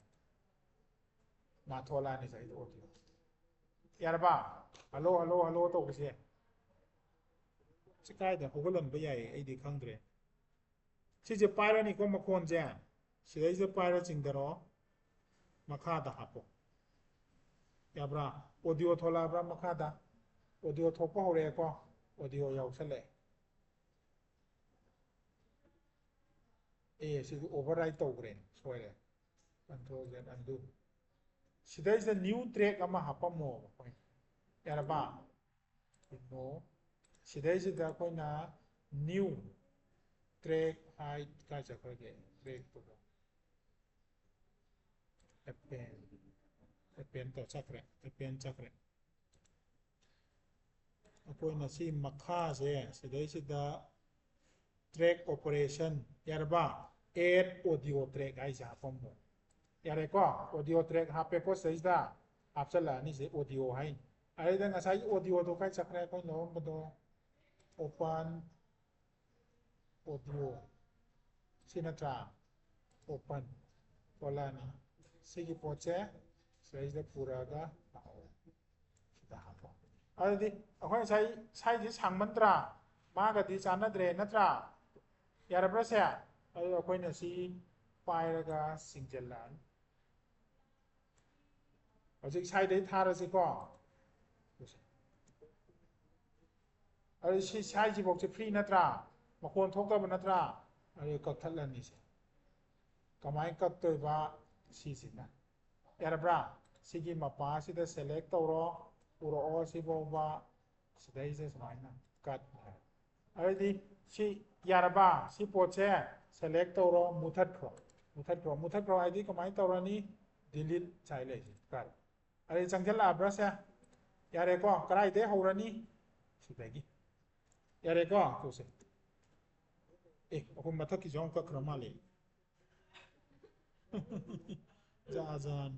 ꯃꯥ ꯊꯣꯛꯂꯛꯑꯅꯤ ꯉꯁꯥꯏꯗ audio꯫ ꯌꯥꯔꯕ? Hello, hello, hello ꯇꯧꯕꯁꯦ꯫ ꯁꯤ ꯀꯥꯏꯗ ꯍꯧꯒꯠꯍꯟꯕ ꯌꯥꯏ ꯑꯩꯗꯤ ꯈꯪꯗ꯭ꯔꯦ꯫ ꯁꯤꯁꯦ ꯄꯥꯏꯔꯅꯤꯀꯣ ꯃꯈꯣꯟꯁꯦ꯫ ꯁꯤꯗꯩꯁꯤꯗ ꯄꯥꯏꯔ ꯆꯤꯡꯊꯔꯛꯑꯣ꯫ ꯃꯈꯥꯗ ꯍꯥꯞꯄꯣ꯫ ꯌꯥꯕ꯭ꯔꯥ? Audio ꯊꯣꯛꯂꯛꯑꯕ꯭ꯔꯥ ꯃꯈꯥꯗ? Audio ꯊꯣꯛꯄ ꯍꯧꯔꯛꯑꯦꯀꯣ꯫ Audio ꯌꯥꯎꯁꯜꯂꯛꯑꯦ꯫ ꯑꯦ, ꯁꯤꯗꯤ override ꯇꯧꯈ꯭ꯔꯦ, ꯁꯣꯏꯔꯦ꯫ Control Z undo꯫ ꯁꯤꯗꯩꯁꯤꯗ new track ꯑꯃ ꯍꯥꯞꯄꯝꯃꯣꯕ ꯑꯩꯈꯣꯏꯅ꯫ ꯌꯥꯔꯕ? ꯀꯩꯅꯣ, ꯁꯤꯗꯩꯁꯤꯗ ꯑꯩꯈꯣꯏꯅ new track height ꯀꯥꯏ ꯆꯠꯈ꯭ꯔꯒꯦ? Trackꯇꯨꯗ꯫ Append, append ꯇꯧ ꯆꯠꯈ꯭ꯔꯦ, append ꯆꯠꯈ꯭ꯔꯦ꯫ ꯑꯩꯈꯣꯏꯅ ꯁꯤ ꯃꯈꯥꯁꯦ ꯁꯤꯗꯩꯁꯤꯗ track operation, ꯌꯥꯔꯕ? Add audio track ꯍꯥꯏꯁꯦ ꯍꯥꯞꯄꯝꯃꯣ꯫ ꯌꯥꯔꯦꯀꯣ? Audio track ꯍꯥꯞꯄꯦꯀꯣ ꯁꯤꯗꯩꯁꯤꯗ꯫ ꯍꯥꯞꯆꯜꯂꯛꯑꯅꯤ ꯁꯤꯗꯩ audio ꯍꯥꯏꯅꯤ꯫ ꯑꯗꯩꯗ ꯉꯁꯥꯏꯒꯤ audioꯗꯣ ꯀꯥꯏ ꯆꯠꯈ꯭ꯔꯦ? ꯑꯩꯈꯣꯏꯅ ꯂꯧꯔꯝꯕꯗꯣ open audio꯫ ꯁꯤ ꯅꯠꯇ꯭ꯔꯥ? open ꯊꯣꯛꯂꯛꯑꯅꯤ꯫ ꯁꯤꯒꯤ ꯄꯣꯠꯁꯦ ꯁꯤꯗꯩꯁꯤꯗ ꯄꯨꯔꯛꯑꯒ ꯂꯥꯛꯑꯣ꯫ ꯁꯤꯗ ꯍꯥꯞꯄꯣ꯫ ꯑꯗꯨꯗꯤ ꯑꯩꯈꯣꯏ ꯉꯁꯥꯏ ꯁꯥꯏꯁꯦ ꯁꯥꯡꯃꯟꯗ꯭ꯔꯥ? ꯃꯥꯒꯗꯤ ꯆꯥꯟꯅꯗ꯭ꯔꯦ ꯅꯠꯇ꯭ꯔꯥ? ꯌꯥꯔꯕ꯭ꯔꯥ ꯁꯦ? ꯑꯗꯨ ꯑꯩꯈꯣꯏꯅ ꯁꯤ ꯄꯥꯏꯔꯒ ꯆꯤꯡꯁꯤꯜꯂꯛꯑꯅꯤ꯫ ꯍꯧꯖꯤꯛ ꯁꯥꯏꯗꯩ ꯊꯥꯔꯁꯤꯀꯣ꯫ ꯑꯗꯨ ꯁꯤ ꯁꯥꯏꯁꯤꯐꯥꯎꯁꯦ free ꯅꯠꯇ꯭ꯔꯥ? ꯃꯈꯣꯟ ꯊꯣꯛꯇꯕ ꯅꯠꯇ꯭ꯔꯥ? ꯑꯗꯨ ꯀꯛꯊꯠꯂꯅꯤ ꯁꯦ꯫ ꯀꯃꯥꯏꯅ ꯀꯛꯇꯣꯏꯕ? ꯁꯤꯁꯤꯅ꯫ ꯌꯥꯔꯕ꯭ꯔꯥ? ꯁꯤꯒꯤ ꯃꯄꯥꯁꯤꯗ select ꯇꯧꯔꯣ, ꯄꯨꯔꯛꯑꯣ ꯁꯤꯐꯥꯎꯕ, ꯁꯤꯗꯩꯁꯦ ꯁꯨꯃꯥꯏꯅ cut꯫ ꯑꯗꯨꯗꯤ ꯁꯤ ꯌꯥꯔꯕ? ꯁꯤ ꯄꯣꯠꯁꯦ select ꯇꯧꯔꯣ, ꯃꯨꯊꯠꯈ꯭ꯔꯣ꯫ ꯃꯨꯊꯠꯈ꯭ꯔꯣ꯫ ꯃꯨꯊꯠꯈ꯭ꯔꯣ ꯍꯥꯏꯗꯤ ꯀꯃꯥꯏꯅ ꯇꯧꯔꯅꯤ? Delete ꯁꯥꯏ ꯂꯩꯁꯦ, cut꯫ ꯑꯗꯨꯗꯤ ꯆꯪꯁꯤꯜꯂꯛꯑꯕ꯭ꯔꯥ ꯁꯦ? ꯌꯥꯔꯦꯀꯣ? ꯀꯗꯥꯏꯗꯩ ꯍꯧꯔꯅꯤ? ꯁꯤꯗꯒꯤ꯫ ꯌꯥꯔꯦꯀꯣ? ꯇꯧꯁꯦ꯫ ꯑꯦ, ꯑꯩꯈꯣꯏ ꯃꯊꯛꯀꯤꯁꯨ ꯑꯃꯨꯛ ꯀꯛꯈ꯭ꯔ ꯃꯥꯜꯂꯦ꯫ ꯖꯥ ꯖꯥꯟ꯫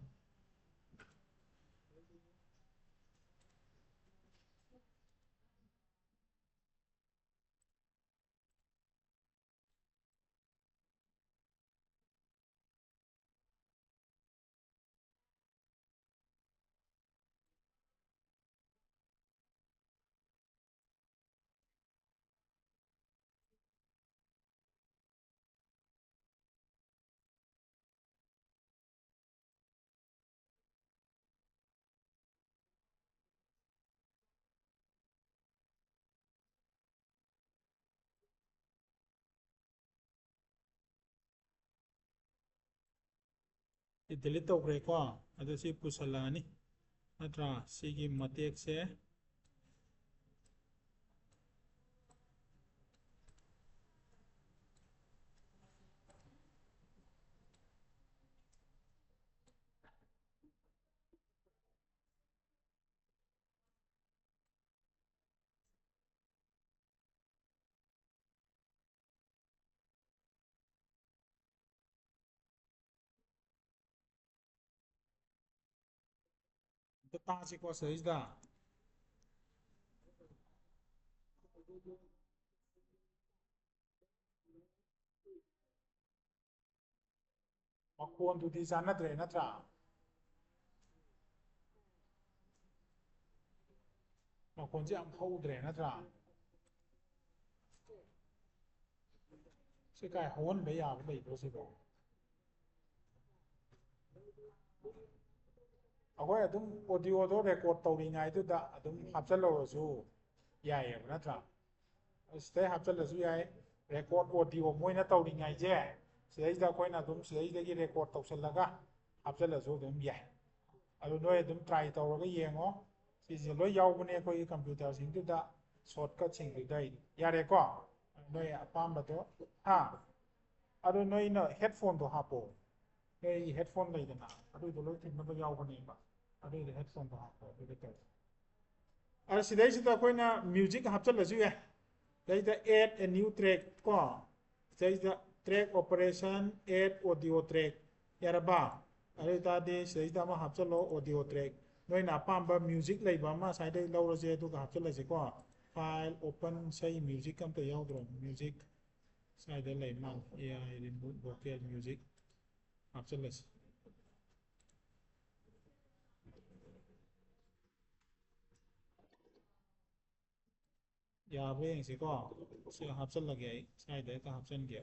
ꯁꯤ delete ꯇꯧꯈ꯭ꯔꯦꯀꯣ꯫ ꯑꯗꯨ ꯁꯤ ꯄꯨꯁꯜꯂꯛꯑꯅꯤ꯫ ꯅꯠꯇ꯭ꯔꯥ? ꯁꯤꯒꯤ ꯃꯇꯦꯛꯁꯦ ꯑꯝꯇ ꯇꯥꯁꯤꯀꯣ ꯁꯤꯗꯩꯁꯤꯗ꯫ ꯃꯈꯣꯟꯗꯨꯗꯤ ꯆꯥꯟꯅꯗ꯭ꯔꯦ ꯅꯠꯇ꯭ꯔꯥ? ꯃꯈꯣꯟꯁꯦ ꯌꯥꯝ ꯍꯧꯗ꯭ꯔꯦ ꯅꯠꯇ꯭ꯔꯥ? ꯁꯤ ꯀꯥꯏ ꯍꯧꯍꯟꯕ ꯌꯥꯕ ꯂꯩꯕ꯭ꯔꯣ ꯁꯤꯕꯣ? ꯑꯩꯈꯣꯏ ꯑꯗꯨꯝ ꯑꯣꯗꯤꯑꯣꯗꯣ ꯔꯦꯀꯣꯔꯠ ꯇꯧꯔꯤꯉꯩꯗꯨꯗ ꯑꯗꯨꯝ ꯍꯥꯞꯆꯜꯍꯧꯔꯁꯨ ꯌꯥꯏꯌꯦꯕ ꯅꯠꯇ꯭ꯔꯥ? ꯁꯤꯗꯩ ꯍꯥꯞꯆꯜꯂꯁꯨ ꯌꯥꯏ꯫ ꯔꯦꯀꯣꯔꯠ ꯑꯣꯗꯤꯑꯣ ꯃꯣꯏꯅ ꯇꯧꯔꯤꯉꯩꯁꯦ ꯁꯤꯗꯩꯁꯤꯗ ꯑꯩꯈꯣꯏꯅ ꯑꯗꯨꯝ ꯁꯤꯗꯩꯁꯤꯗꯒꯤ ꯔꯦꯀꯣꯔꯠ ꯇꯧꯁꯜꯂꯒ ꯍꯥꯞꯆꯜꯂꯁꯨ ꯑꯗꯨꯝ ꯌꯥꯏ꯫ ꯑꯗꯨ ꯅꯣꯏ ꯑꯗꯨꯝ ꯇ꯭ꯔꯥꯏ ꯇꯧꯔꯒ ꯌꯦꯡꯉꯣ꯫ ꯁꯤꯁꯦ ꯂꯣꯏ ꯌꯥꯎꯕꯅꯦ ꯑꯩꯈꯣꯏꯒꯤ ꯀꯝꯄ꯭ꯌꯨꯇꯔꯁꯤꯡꯗꯨꯗ, ꯁꯣꯔꯠꯀꯠꯁꯤꯡꯗꯨꯗ꯫ ꯌꯥꯔꯦꯀꯣ? ꯅꯣꯏ ꯑꯄꯥꯝꯕꯗꯣ꯫ ꯍꯥ? ꯑꯗꯣ ꯅꯣꯏꯅ ꯍꯦꯠꯐꯣꯟꯗꯣ ꯍꯥꯞꯄꯣ꯫ ꯅꯣꯏ ꯍꯦꯠꯐꯣꯟ ꯂꯩꯗꯅ, ꯑꯗꯨꯏꯗꯣ ꯂꯣꯏ ꯊꯤꯟꯅꯕ ꯌꯥꯎꯕꯅꯦꯕ꯫ ꯑꯗꯨꯏꯗꯣ ꯍꯦꯠꯐꯣꯟꯗꯣ ꯍꯥꯞꯄꯣ, ꯑꯗꯨꯗꯤ ꯇꯧ꯫ ꯑꯗ ꯁꯤꯗꯩꯁꯤꯗ ꯑꯩꯈꯣꯏꯅ ꯃ꯭ꯌꯨꯖꯤꯛ ꯍꯥꯞꯆꯜꯂꯁꯨ ꯌꯥꯏ꯫ ꯁꯤꯗꯩꯗ add a new track ꯀꯣ, ꯁꯤꯗꯩꯁꯤꯗ track operation, add audio track꯫ ꯌꯥꯔꯕ? ꯑꯗꯨ ꯑꯣꯏꯇꯥꯔꯗꯤ ꯁꯤꯗꯩꯁꯤꯗ ꯑꯃ ꯍꯥꯞꯆꯜꯂꯣ, audio track꯫ ꯅꯣꯏꯅ ꯑꯄꯥꯝꯕ ꯃ꯭ꯌꯨꯖꯤꯛ ꯂꯩꯕ ꯑꯃ ꯁ꯭ꯋꯥꯏꯗ ꯂꯧꯔꯁꯦ, ꯑꯗꯨꯒ ꯍꯥꯞꯆꯜꯂꯁꯦꯀꯣ꯫ File open, ꯁꯤ ꯃ꯭ꯌꯨꯖꯤꯛ ꯑꯝꯇ ꯌꯥꯎꯗ꯭ꯔꯣ? ꯃ꯭ꯌꯨꯖꯤꯛ ꯁ꯭ꯋꯥꯏꯗ ꯂꯩ ꯃꯥꯜꯂꯦ, A I input vocal music꯫ ꯍꯥꯞꯆꯜꯂꯁꯤ꯫ ꯌꯥꯕ꯭ꯔꯥ ꯌꯦꯡꯁꯤꯀꯣ꯫ ꯁꯤ ꯍꯥꯞꯆꯜꯂꯒꯦ ꯑꯩ, ꯁ꯭ꯋꯥꯏꯗ ꯍꯦꯛꯇ ꯍꯥꯞꯆꯟꯒꯦ꯫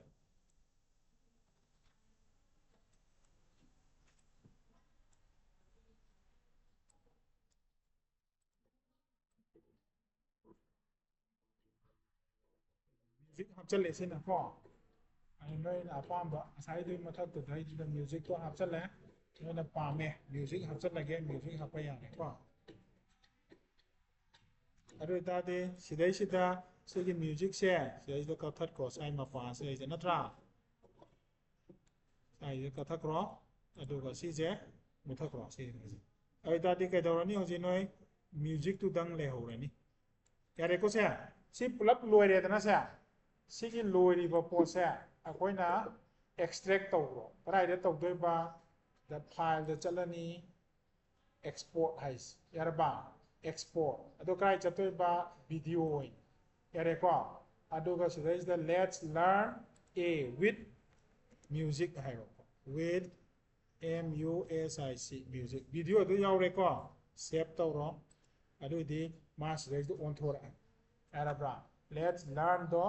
ꯃ꯭ꯌꯨꯖꯤꯛ ꯍꯥꯞꯆꯜꯂꯦ ꯁꯤꯅꯀꯣ꯫ ꯑꯗꯨ ꯅꯣꯏꯅ ꯑꯄꯥꯝꯕ ꯉꯁꯥꯏꯗꯨꯒꯤ ꯃꯊꯛꯇꯨꯗꯩꯗꯨꯗ ꯃ꯭ꯌꯨꯖꯤꯛꯇꯣ ꯍꯥꯞꯆꯜꯂꯦ꯫ ꯅꯣꯏꯅ ꯄꯥꯝꯃꯦ ꯃ꯭ꯌꯨꯖꯤꯛ ꯍꯥꯞꯆꯜꯂꯒꯦ, ꯃ꯭ꯌꯨꯖꯤꯛ ꯍꯥꯞꯄ ꯌꯥꯔꯦꯀꯣ꯫ ꯑꯗꯨ ꯑꯣꯏꯇꯥꯔꯗꯤ ꯁꯤꯗꯩꯁꯤꯗ ꯁꯤꯒꯤ ꯃ꯭ꯌꯨꯖꯤꯛꯁꯦ ꯁꯤꯗꯩꯁꯤꯗ ꯀꯛꯊꯠꯈꯣ, ꯁ꯭ꯋꯥꯏ ꯃꯄꯥꯁꯦ ꯂꯩꯁꯦ ꯅꯠꯇ꯭ꯔꯥ? ꯁ꯭ꯋꯥꯏꯁꯤꯗ ꯀꯛꯊꯠꯈ꯭ꯔꯣ, ꯑꯗꯨꯒ ꯁꯤꯁꯦ ꯃꯨꯊꯠꯈ꯭ꯔꯣ꯫ ꯁꯤ ꯑꯗꯨ ꯑꯣꯏꯇꯥꯔꯗꯤ ꯀꯩꯗꯧꯔꯅꯤ? ꯍꯧꯖꯤꯛ ꯅꯣꯏ ꯃ꯭ꯌꯨꯖꯤꯛꯇꯨꯗꯪ ꯂꯩꯍꯧꯔꯅꯤ꯫ ꯌꯥꯔꯦꯀꯣ ꯁꯦ? ꯁꯤ ꯄꯨꯂꯞ ꯂꯣꯏꯔꯦꯗꯅ ꯁꯦ? ꯁꯤꯒꯤ ꯂꯣꯏꯔꯤꯕ ꯄꯣꯠꯁꯦ ꯑꯩꯈꯣꯏꯅ ꯑꯦꯛꯁꯇ꯭ꯔꯦꯛ ꯇꯧꯈ꯭ꯔꯣ꯫ ꯀꯗꯥꯏꯗ ꯇꯧꯗꯣꯏꯕ? ꯗ ꯐꯥꯏꯜꯗ ꯆꯠꯂꯅꯤ, ꯑꯦꯛꯁꯄꯣꯔꯠ ꯍꯥꯏꯁꯦ꯫ ꯌꯥꯔꯕ? ꯑꯦꯛꯁꯄꯣꯔꯠ꯫ ꯑꯗꯣ ꯀꯗꯥꯏ ꯆꯠꯇꯣꯏꯕ? ꯚꯤꯗꯤꯑꯣ ꯑꯣꯏꯅ꯫ ꯌꯥꯔꯦꯀꯣ? ꯑꯗꯨꯒ ꯁꯤꯗꯩꯁꯤꯗ let's learn a with music ꯍꯥꯏꯔꯣ꯫ with M U S I C, music. Video ꯑꯗꯨ ꯌꯥꯎꯔꯦꯀꯣ, save ꯇꯧꯔꯣ꯫ ꯑꯗꯨꯑꯣꯏꯗꯤ ꯃꯥ ꯁꯤꯗꯩꯁꯤꯗ ꯑꯣꯟꯊꯣꯔꯛꯑꯦ꯫ ꯌꯥꯔꯕ꯭ꯔꯥ? Let's learnꯗꯣ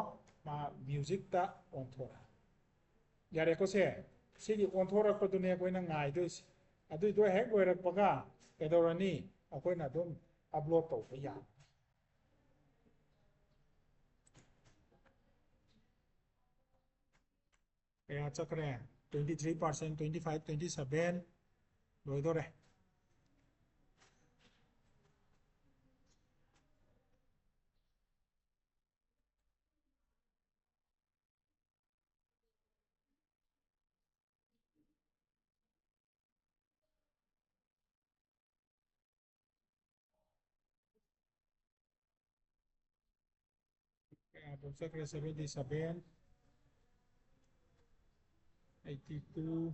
ꯃꯥ musicꯇ ꯑꯣꯟꯊꯣꯔꯛꯑꯦ꯫ ꯌꯥꯔꯦꯀꯣ ꯁꯦ? ꯁꯤꯒꯤ ꯑꯣꯟꯊꯣꯔꯛꯄꯗꯨꯅꯦ ꯑꯩꯈꯣꯏꯅ ꯉꯥꯏꯗꯣꯏꯁꯦ꯫ ꯑꯗꯨꯏꯗꯣ ꯍꯦꯛ ꯂꯣꯏꯔꯛꯄꯒ ꯀꯩꯗꯧꯔꯅꯤ? ꯑꯩꯈꯣꯏꯅ ꯑꯗꯨꯝ upload ꯇꯧꯕ ꯌꯥꯔꯅꯤ꯫ ꯀꯌꯥ ꯆꯠꯈ꯭ꯔꯦ? Twenty three percent, twenty five, twenty seven, ꯂꯣꯏꯗꯣꯔꯦ꯫ ꯀꯌꯥ ꯐꯥꯎ ꯆꯠꯈ꯭ꯔꯦ? Seventy seven, eighty two,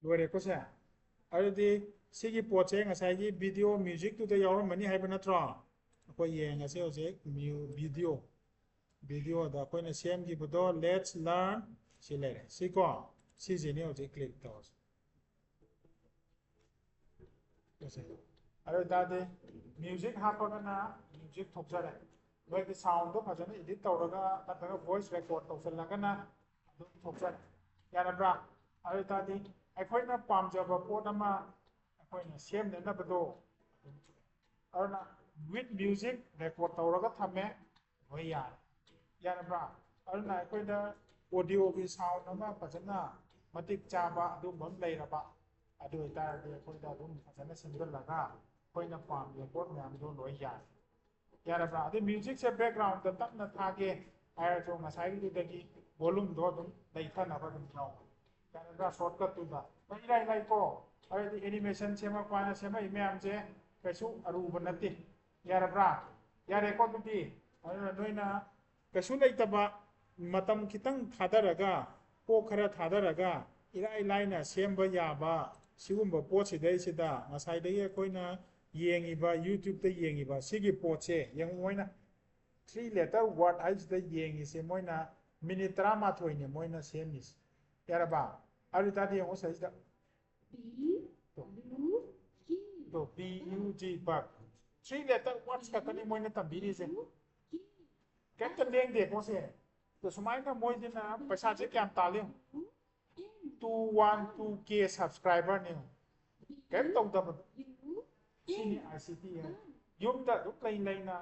ꯂꯣꯏꯔꯦꯀꯣ ꯁꯦ? ꯑꯗꯨꯗꯤ ꯁꯤꯒꯤ ꯄꯣꯠꯁꯦ ꯉꯁꯥꯏꯒꯤ video musicꯇꯨꯗ ꯌꯥꯎꯔꯝꯃꯅꯤ ꯍꯥꯏꯕ ꯅꯠꯇ꯭ꯔꯣ? ꯑꯩꯈꯣꯏ ꯌꯦꯡꯉꯁꯦ ꯍꯧꯖꯤꯛ mu-, video꯫ Videoꯗ ꯑꯩꯈꯣꯏꯅ ꯁꯦꯝꯈꯤꯕꯗꯣ let's learn ꯁꯤ ꯂꯩꯔꯦ꯫ ꯁꯤꯀꯣ? ꯁꯤꯁꯤꯅꯤ ꯍꯧꯖꯤꯛ click ꯇꯧꯔꯁꯦ꯫ ꯁꯦ꯫ ꯑꯗꯨ ꯑꯣꯏꯇꯥꯔꯗꯤ music ꯍꯥꯞꯄꯒꯅ music ꯊꯣꯛꯆꯔꯦ꯫ ꯅꯣꯏꯒꯤ soundꯗꯣ ꯐꯖꯅ edit ꯇꯧꯔꯒ ꯅꯠꯇ꯭ꯔꯒ voice record ꯇꯧꯁꯜꯂꯒꯅ ꯑꯗꯨꯝ ꯊꯣꯛꯆꯔꯦ꯫ ꯌꯥꯔꯕ꯭ꯔꯥ? ꯑꯗꯨ ꯑꯣꯏꯇꯥꯔꯗꯤ ꯑꯩꯈꯣꯏꯅ ꯄꯥꯝꯖꯕ ꯄꯣꯠ ꯑꯃ ꯑꯩꯈꯣꯏꯅ ꯁꯦꯝꯅꯅꯕꯗꯣ, ꯑꯗꯨꯅ with music record ꯇꯧꯔꯒ ꯊꯝꯃꯦ, ꯂꯣꯏ ꯌꯥꯔꯦ꯫ ꯌꯥꯔꯕ꯭ꯔꯥ? ꯑꯗꯨꯅ ꯑꯩꯈꯣꯏꯗ audioꯒꯤ sound ꯑꯃ ꯐꯖꯅ ꯃꯇꯤꯛ ꯆꯥꯕ ꯑꯗꯨꯒꯨꯝꯕ ꯑꯃ ꯂꯩꯔꯕ, ꯑꯗꯨ ꯑꯣꯏꯇꯥꯔꯗꯤ ꯑꯩꯈꯣꯏꯗ ꯑꯗꯨꯝ ꯐꯖꯅ ꯁꯦꯝꯖꯤꯜꯂꯒ ꯑꯩꯈꯣꯏꯅ ꯄꯥꯝꯃꯤꯕ ꯄꯣꯠ ꯃꯌꯥꯝꯗꯣ ꯂꯣꯏ ꯌꯥꯔꯦ꯫ ꯌꯥꯔꯕ꯭ꯔꯥ? ꯑꯗꯨ musicꯁꯦ backgroundꯗ ꯇꯞꯅ ꯊꯥꯒꯦ ꯍꯥꯏꯔꯁꯨ ꯉꯁꯥꯏꯒꯤꯗꯨꯗꯒꯤ volumeꯗꯣ ꯑꯗꯨꯝ ꯂꯩꯊꯅꯕ ꯑꯗꯨꯝ ꯌꯥꯎꯕ꯫ ꯌꯥꯔꯕ꯭ꯔꯥ? Shortcutꯇꯨꯗ꯫ ꯂꯣꯏ ꯏꯔꯥꯏ ꯂꯥꯏꯀꯣ꯫ ꯑꯗꯨꯗꯤ animation ꯁꯦꯝꯃꯛꯄ ꯍꯥꯏꯅ ꯁꯦꯝꯃꯛꯏ ꯃꯌꯥꯝꯁꯦ ꯀꯩꯁꯨ ꯑꯔꯨꯕ ꯅꯠꯇꯦ꯫ ꯌꯥꯔꯕ꯭ꯔꯥ? ꯌꯥꯔꯦꯀꯣ ꯑꯗꯨꯗꯤ? ꯑꯗꯨꯅ ꯅꯣꯏꯅ ꯀꯩꯁꯨ ꯂꯩꯇꯕ, ꯃꯇꯝ ꯈꯤꯇꯪ ꯊꯥꯗꯔꯒ, ꯀꯣꯛ ꯈꯔ ꯊꯥꯗꯔꯒ ꯏꯔꯥꯏ ꯂꯥꯏꯅ ꯁꯦꯝꯕ ꯌꯥꯕ ꯁꯤꯒꯨꯝꯕ ꯄꯣꯠꯁꯤꯗꯩꯁꯤꯗ ꯉꯁꯥꯏꯗꯒꯤ ꯑꯩꯈꯣꯏꯅ ꯌꯦꯡꯉꯤꯕ, YouTube-ꯇ ꯌꯦꯡꯉꯤꯕ ꯁꯤꯒꯤ ꯄꯣꯠꯁꯦ ꯌꯦꯡꯉꯨ, ꯃꯣꯏꯅ three letter word ꯍꯥꯏꯁꯤꯗ ꯌꯦꯡꯉꯤꯁꯦ ꯃꯣꯏꯅ ꯃꯤꯅꯤꯠ ꯇꯔꯥꯃꯥꯊꯣꯏꯅꯦ ꯃꯣꯏꯅ ꯁꯦꯝꯃꯤꯁꯦ꯫ ꯌꯥꯔꯕ? ꯑꯗꯨ ꯑꯣꯏꯇꯥꯔꯗꯤ ꯌꯦꯡꯉꯨ ꯁꯤꯗꯩꯁꯤꯗ ꯇꯣ, ꯕꯤ ꯌꯨ ꯖꯤ, ꯕꯛ꯫ Three letter words ꯈꯛꯇꯅꯤ ꯃꯣꯏꯅ ꯇꯝꯕꯤꯔꯤꯁꯦ꯫ ꯀꯩꯝꯇ ꯂꯦꯡꯗꯦꯀꯣ ꯁꯦ꯫ ꯑꯗꯣ ꯁꯨꯃꯥꯏꯅ ꯃꯣꯏꯁꯤꯅ ꯄꯩꯁꯥꯁꯦ ꯀꯌꯥꯝ ꯇꯥꯜꯂꯤ? Two one two K subscriber-ꯅꯦ꯫ ꯀꯩꯝ ꯇꯧꯗꯕꯗꯣ꯫ ꯁꯤꯅꯤ I C T ꯍꯥꯏ꯫ ꯌꯨꯝꯗ ꯑꯗꯨꯝ ꯂꯩ ꯂꯩꯅ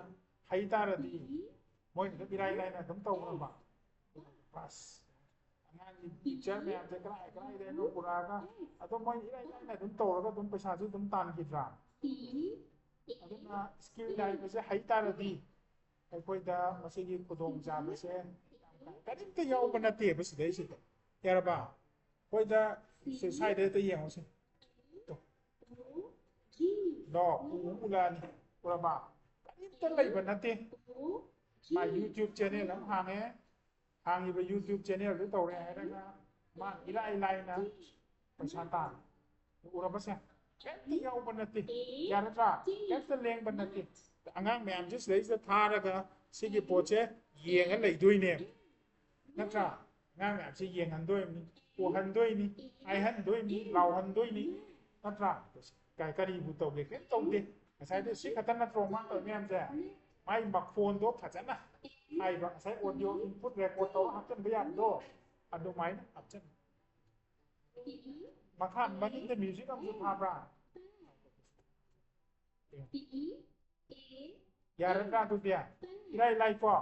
ꯍꯩ ꯇꯥꯔꯗꯤ ꯃꯣꯏꯅ ꯑꯗꯨꯝ ꯏꯔꯥꯏ ꯂꯥꯏꯅ ꯑꯗꯨꯝ ꯇꯧꯅꯕ꯫ ꯕꯁ꯫ ꯑꯉꯥꯡꯒꯤ picture ꯃꯌꯥꯝꯁꯦ ꯀꯗꯥꯏ ꯀꯗꯥꯏꯗꯩꯅꯣ ꯄꯨꯔꯛꯑꯒ ꯑꯗꯨꯝ ꯃꯣꯏ ꯏꯔꯥꯏ ꯂꯥꯏꯅ ꯑꯗꯨꯝ ꯇꯧꯔꯒ ꯑꯗꯨꯝ ꯄꯩꯁꯥꯁꯨ ꯑꯗꯨꯝ ꯇꯥꯟꯈꯤꯗ꯭ꯔꯥ? ꯑꯗꯨꯅ skill ꯍꯥꯏꯕꯁꯦ ꯍꯩ ꯇꯥꯔꯗꯤ ꯑꯩꯈꯣꯏꯗ ꯃꯁꯤꯒꯤ ꯈꯨꯗꯣꯡꯆꯥꯕꯁꯦ ꯀꯔꯤꯝꯇ ꯌꯥꯎꯕ ꯅꯠꯇꯦꯕ ꯁꯤꯗꯩꯁꯤꯗ꯫ ꯌꯥꯔꯕ? ꯑꯩꯈꯣꯏꯗ ꯁꯤ ꯁ꯭ꯋꯥꯏꯗ ꯍꯦꯛꯇ ꯌꯦꯡꯉꯨꯁꯦ꯫ ꯇꯣ꯫ ꯗꯣ, ꯎ, ꯎ, ꯎꯂꯛꯑꯅꯤ꯫ ꯎꯔꯕ? ꯀꯔꯤꯝꯇ ꯂꯩꯕ ꯅꯠꯇꯦ꯫ ꯃꯥ YouTube channel ꯑꯃ ꯍꯥꯡꯉꯦ꯫ ꯍꯥꯡꯉꯤꯕ YouTube channel-ꯗꯨ ꯇꯧꯔꯦ ꯍꯥꯏꯔꯒ ꯃꯥ ꯏꯔꯥꯏ ꯂꯥꯏꯅ ꯄꯩꯁꯥ ꯇꯥꯟ꯫ ꯎꯔꯕꯁꯦ? ꯀꯩꯝꯇ ꯌꯥꯎꯕ ꯅꯠꯇꯦ꯫ ꯌꯥꯔꯗ꯭ꯔꯥ? ꯀꯩꯝꯇ ꯂꯦꯡꯕ ꯅꯠꯇꯦ꯫ ꯑꯉꯥꯡ ꯃꯌꯥꯝꯁꯦ ꯁꯤꯗꯩꯁꯤꯗ ꯊꯥꯔꯒ ꯁꯤꯒꯤ ꯄꯣꯠꯁꯦ ꯌꯦꯡꯉ ꯂꯩꯗꯣꯏꯅꯦ꯫ ꯅꯠꯇ꯭ꯔꯥ? ꯑꯉꯥꯡ ꯃꯌꯥꯝꯁꯦ ꯌꯦꯡꯍꯟꯗꯣꯏꯅꯤ, ꯎꯍꯟꯗꯣꯏꯅꯤ, ꯍꯥꯏꯍꯟꯗꯣꯏꯅꯤ, ꯂꯥꯎꯍꯟꯗꯣꯏꯅꯤ꯫ ꯅꯠꯇ꯭ꯔꯥ? ꯀ-, ꯀꯔꯤꯕꯨ ꯇꯧꯒꯦ? ꯀꯩꯝ ꯇꯧꯗꯦ꯫ ꯉꯁꯥꯏꯗꯤ ꯁꯤ ꯈꯛꯇ ꯅꯠꯇ꯭ꯔꯣ ꯃꯥ ꯇꯧꯔꯤ ꯃꯌꯥꯝꯁꯦ? ꯃꯥꯏ ꯃꯈꯣꯟꯗꯣ ꯐꯖꯅ ꯍꯥꯏꯕ, ꯉꯁꯥꯏ audio input record ꯇꯧꯔ ꯍꯥꯞꯆꯤꯟꯕ ꯌꯥꯕꯗꯣ ꯑꯗꯨꯃꯥꯏꯅ ꯍꯥꯞꯆꯤꯟꯕ꯫ ꯃꯈꯥ ꯃꯅꯤꯡꯗ music ꯑꯃꯁꯨ ꯊꯥꯕ꯭ꯔꯥ? ꯌꯥꯔꯗ꯭ꯔꯥ ꯑꯗꯨꯗꯤ? ꯏꯔꯥꯏ ꯂꯥꯏꯀꯣ?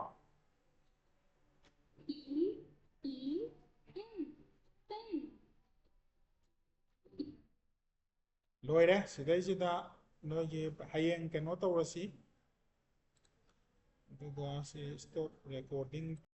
ꯂꯣꯏꯔꯦ꯫ ꯁꯤꯗꯩꯁꯤꯗ ꯅꯣꯏꯒꯤ ꯍꯌꯦꯡ ꯀꯩꯅꯣ ꯇꯧꯔꯁꯤ꯫ ꯑꯗꯨꯒ ꯁꯤ stop recording꯫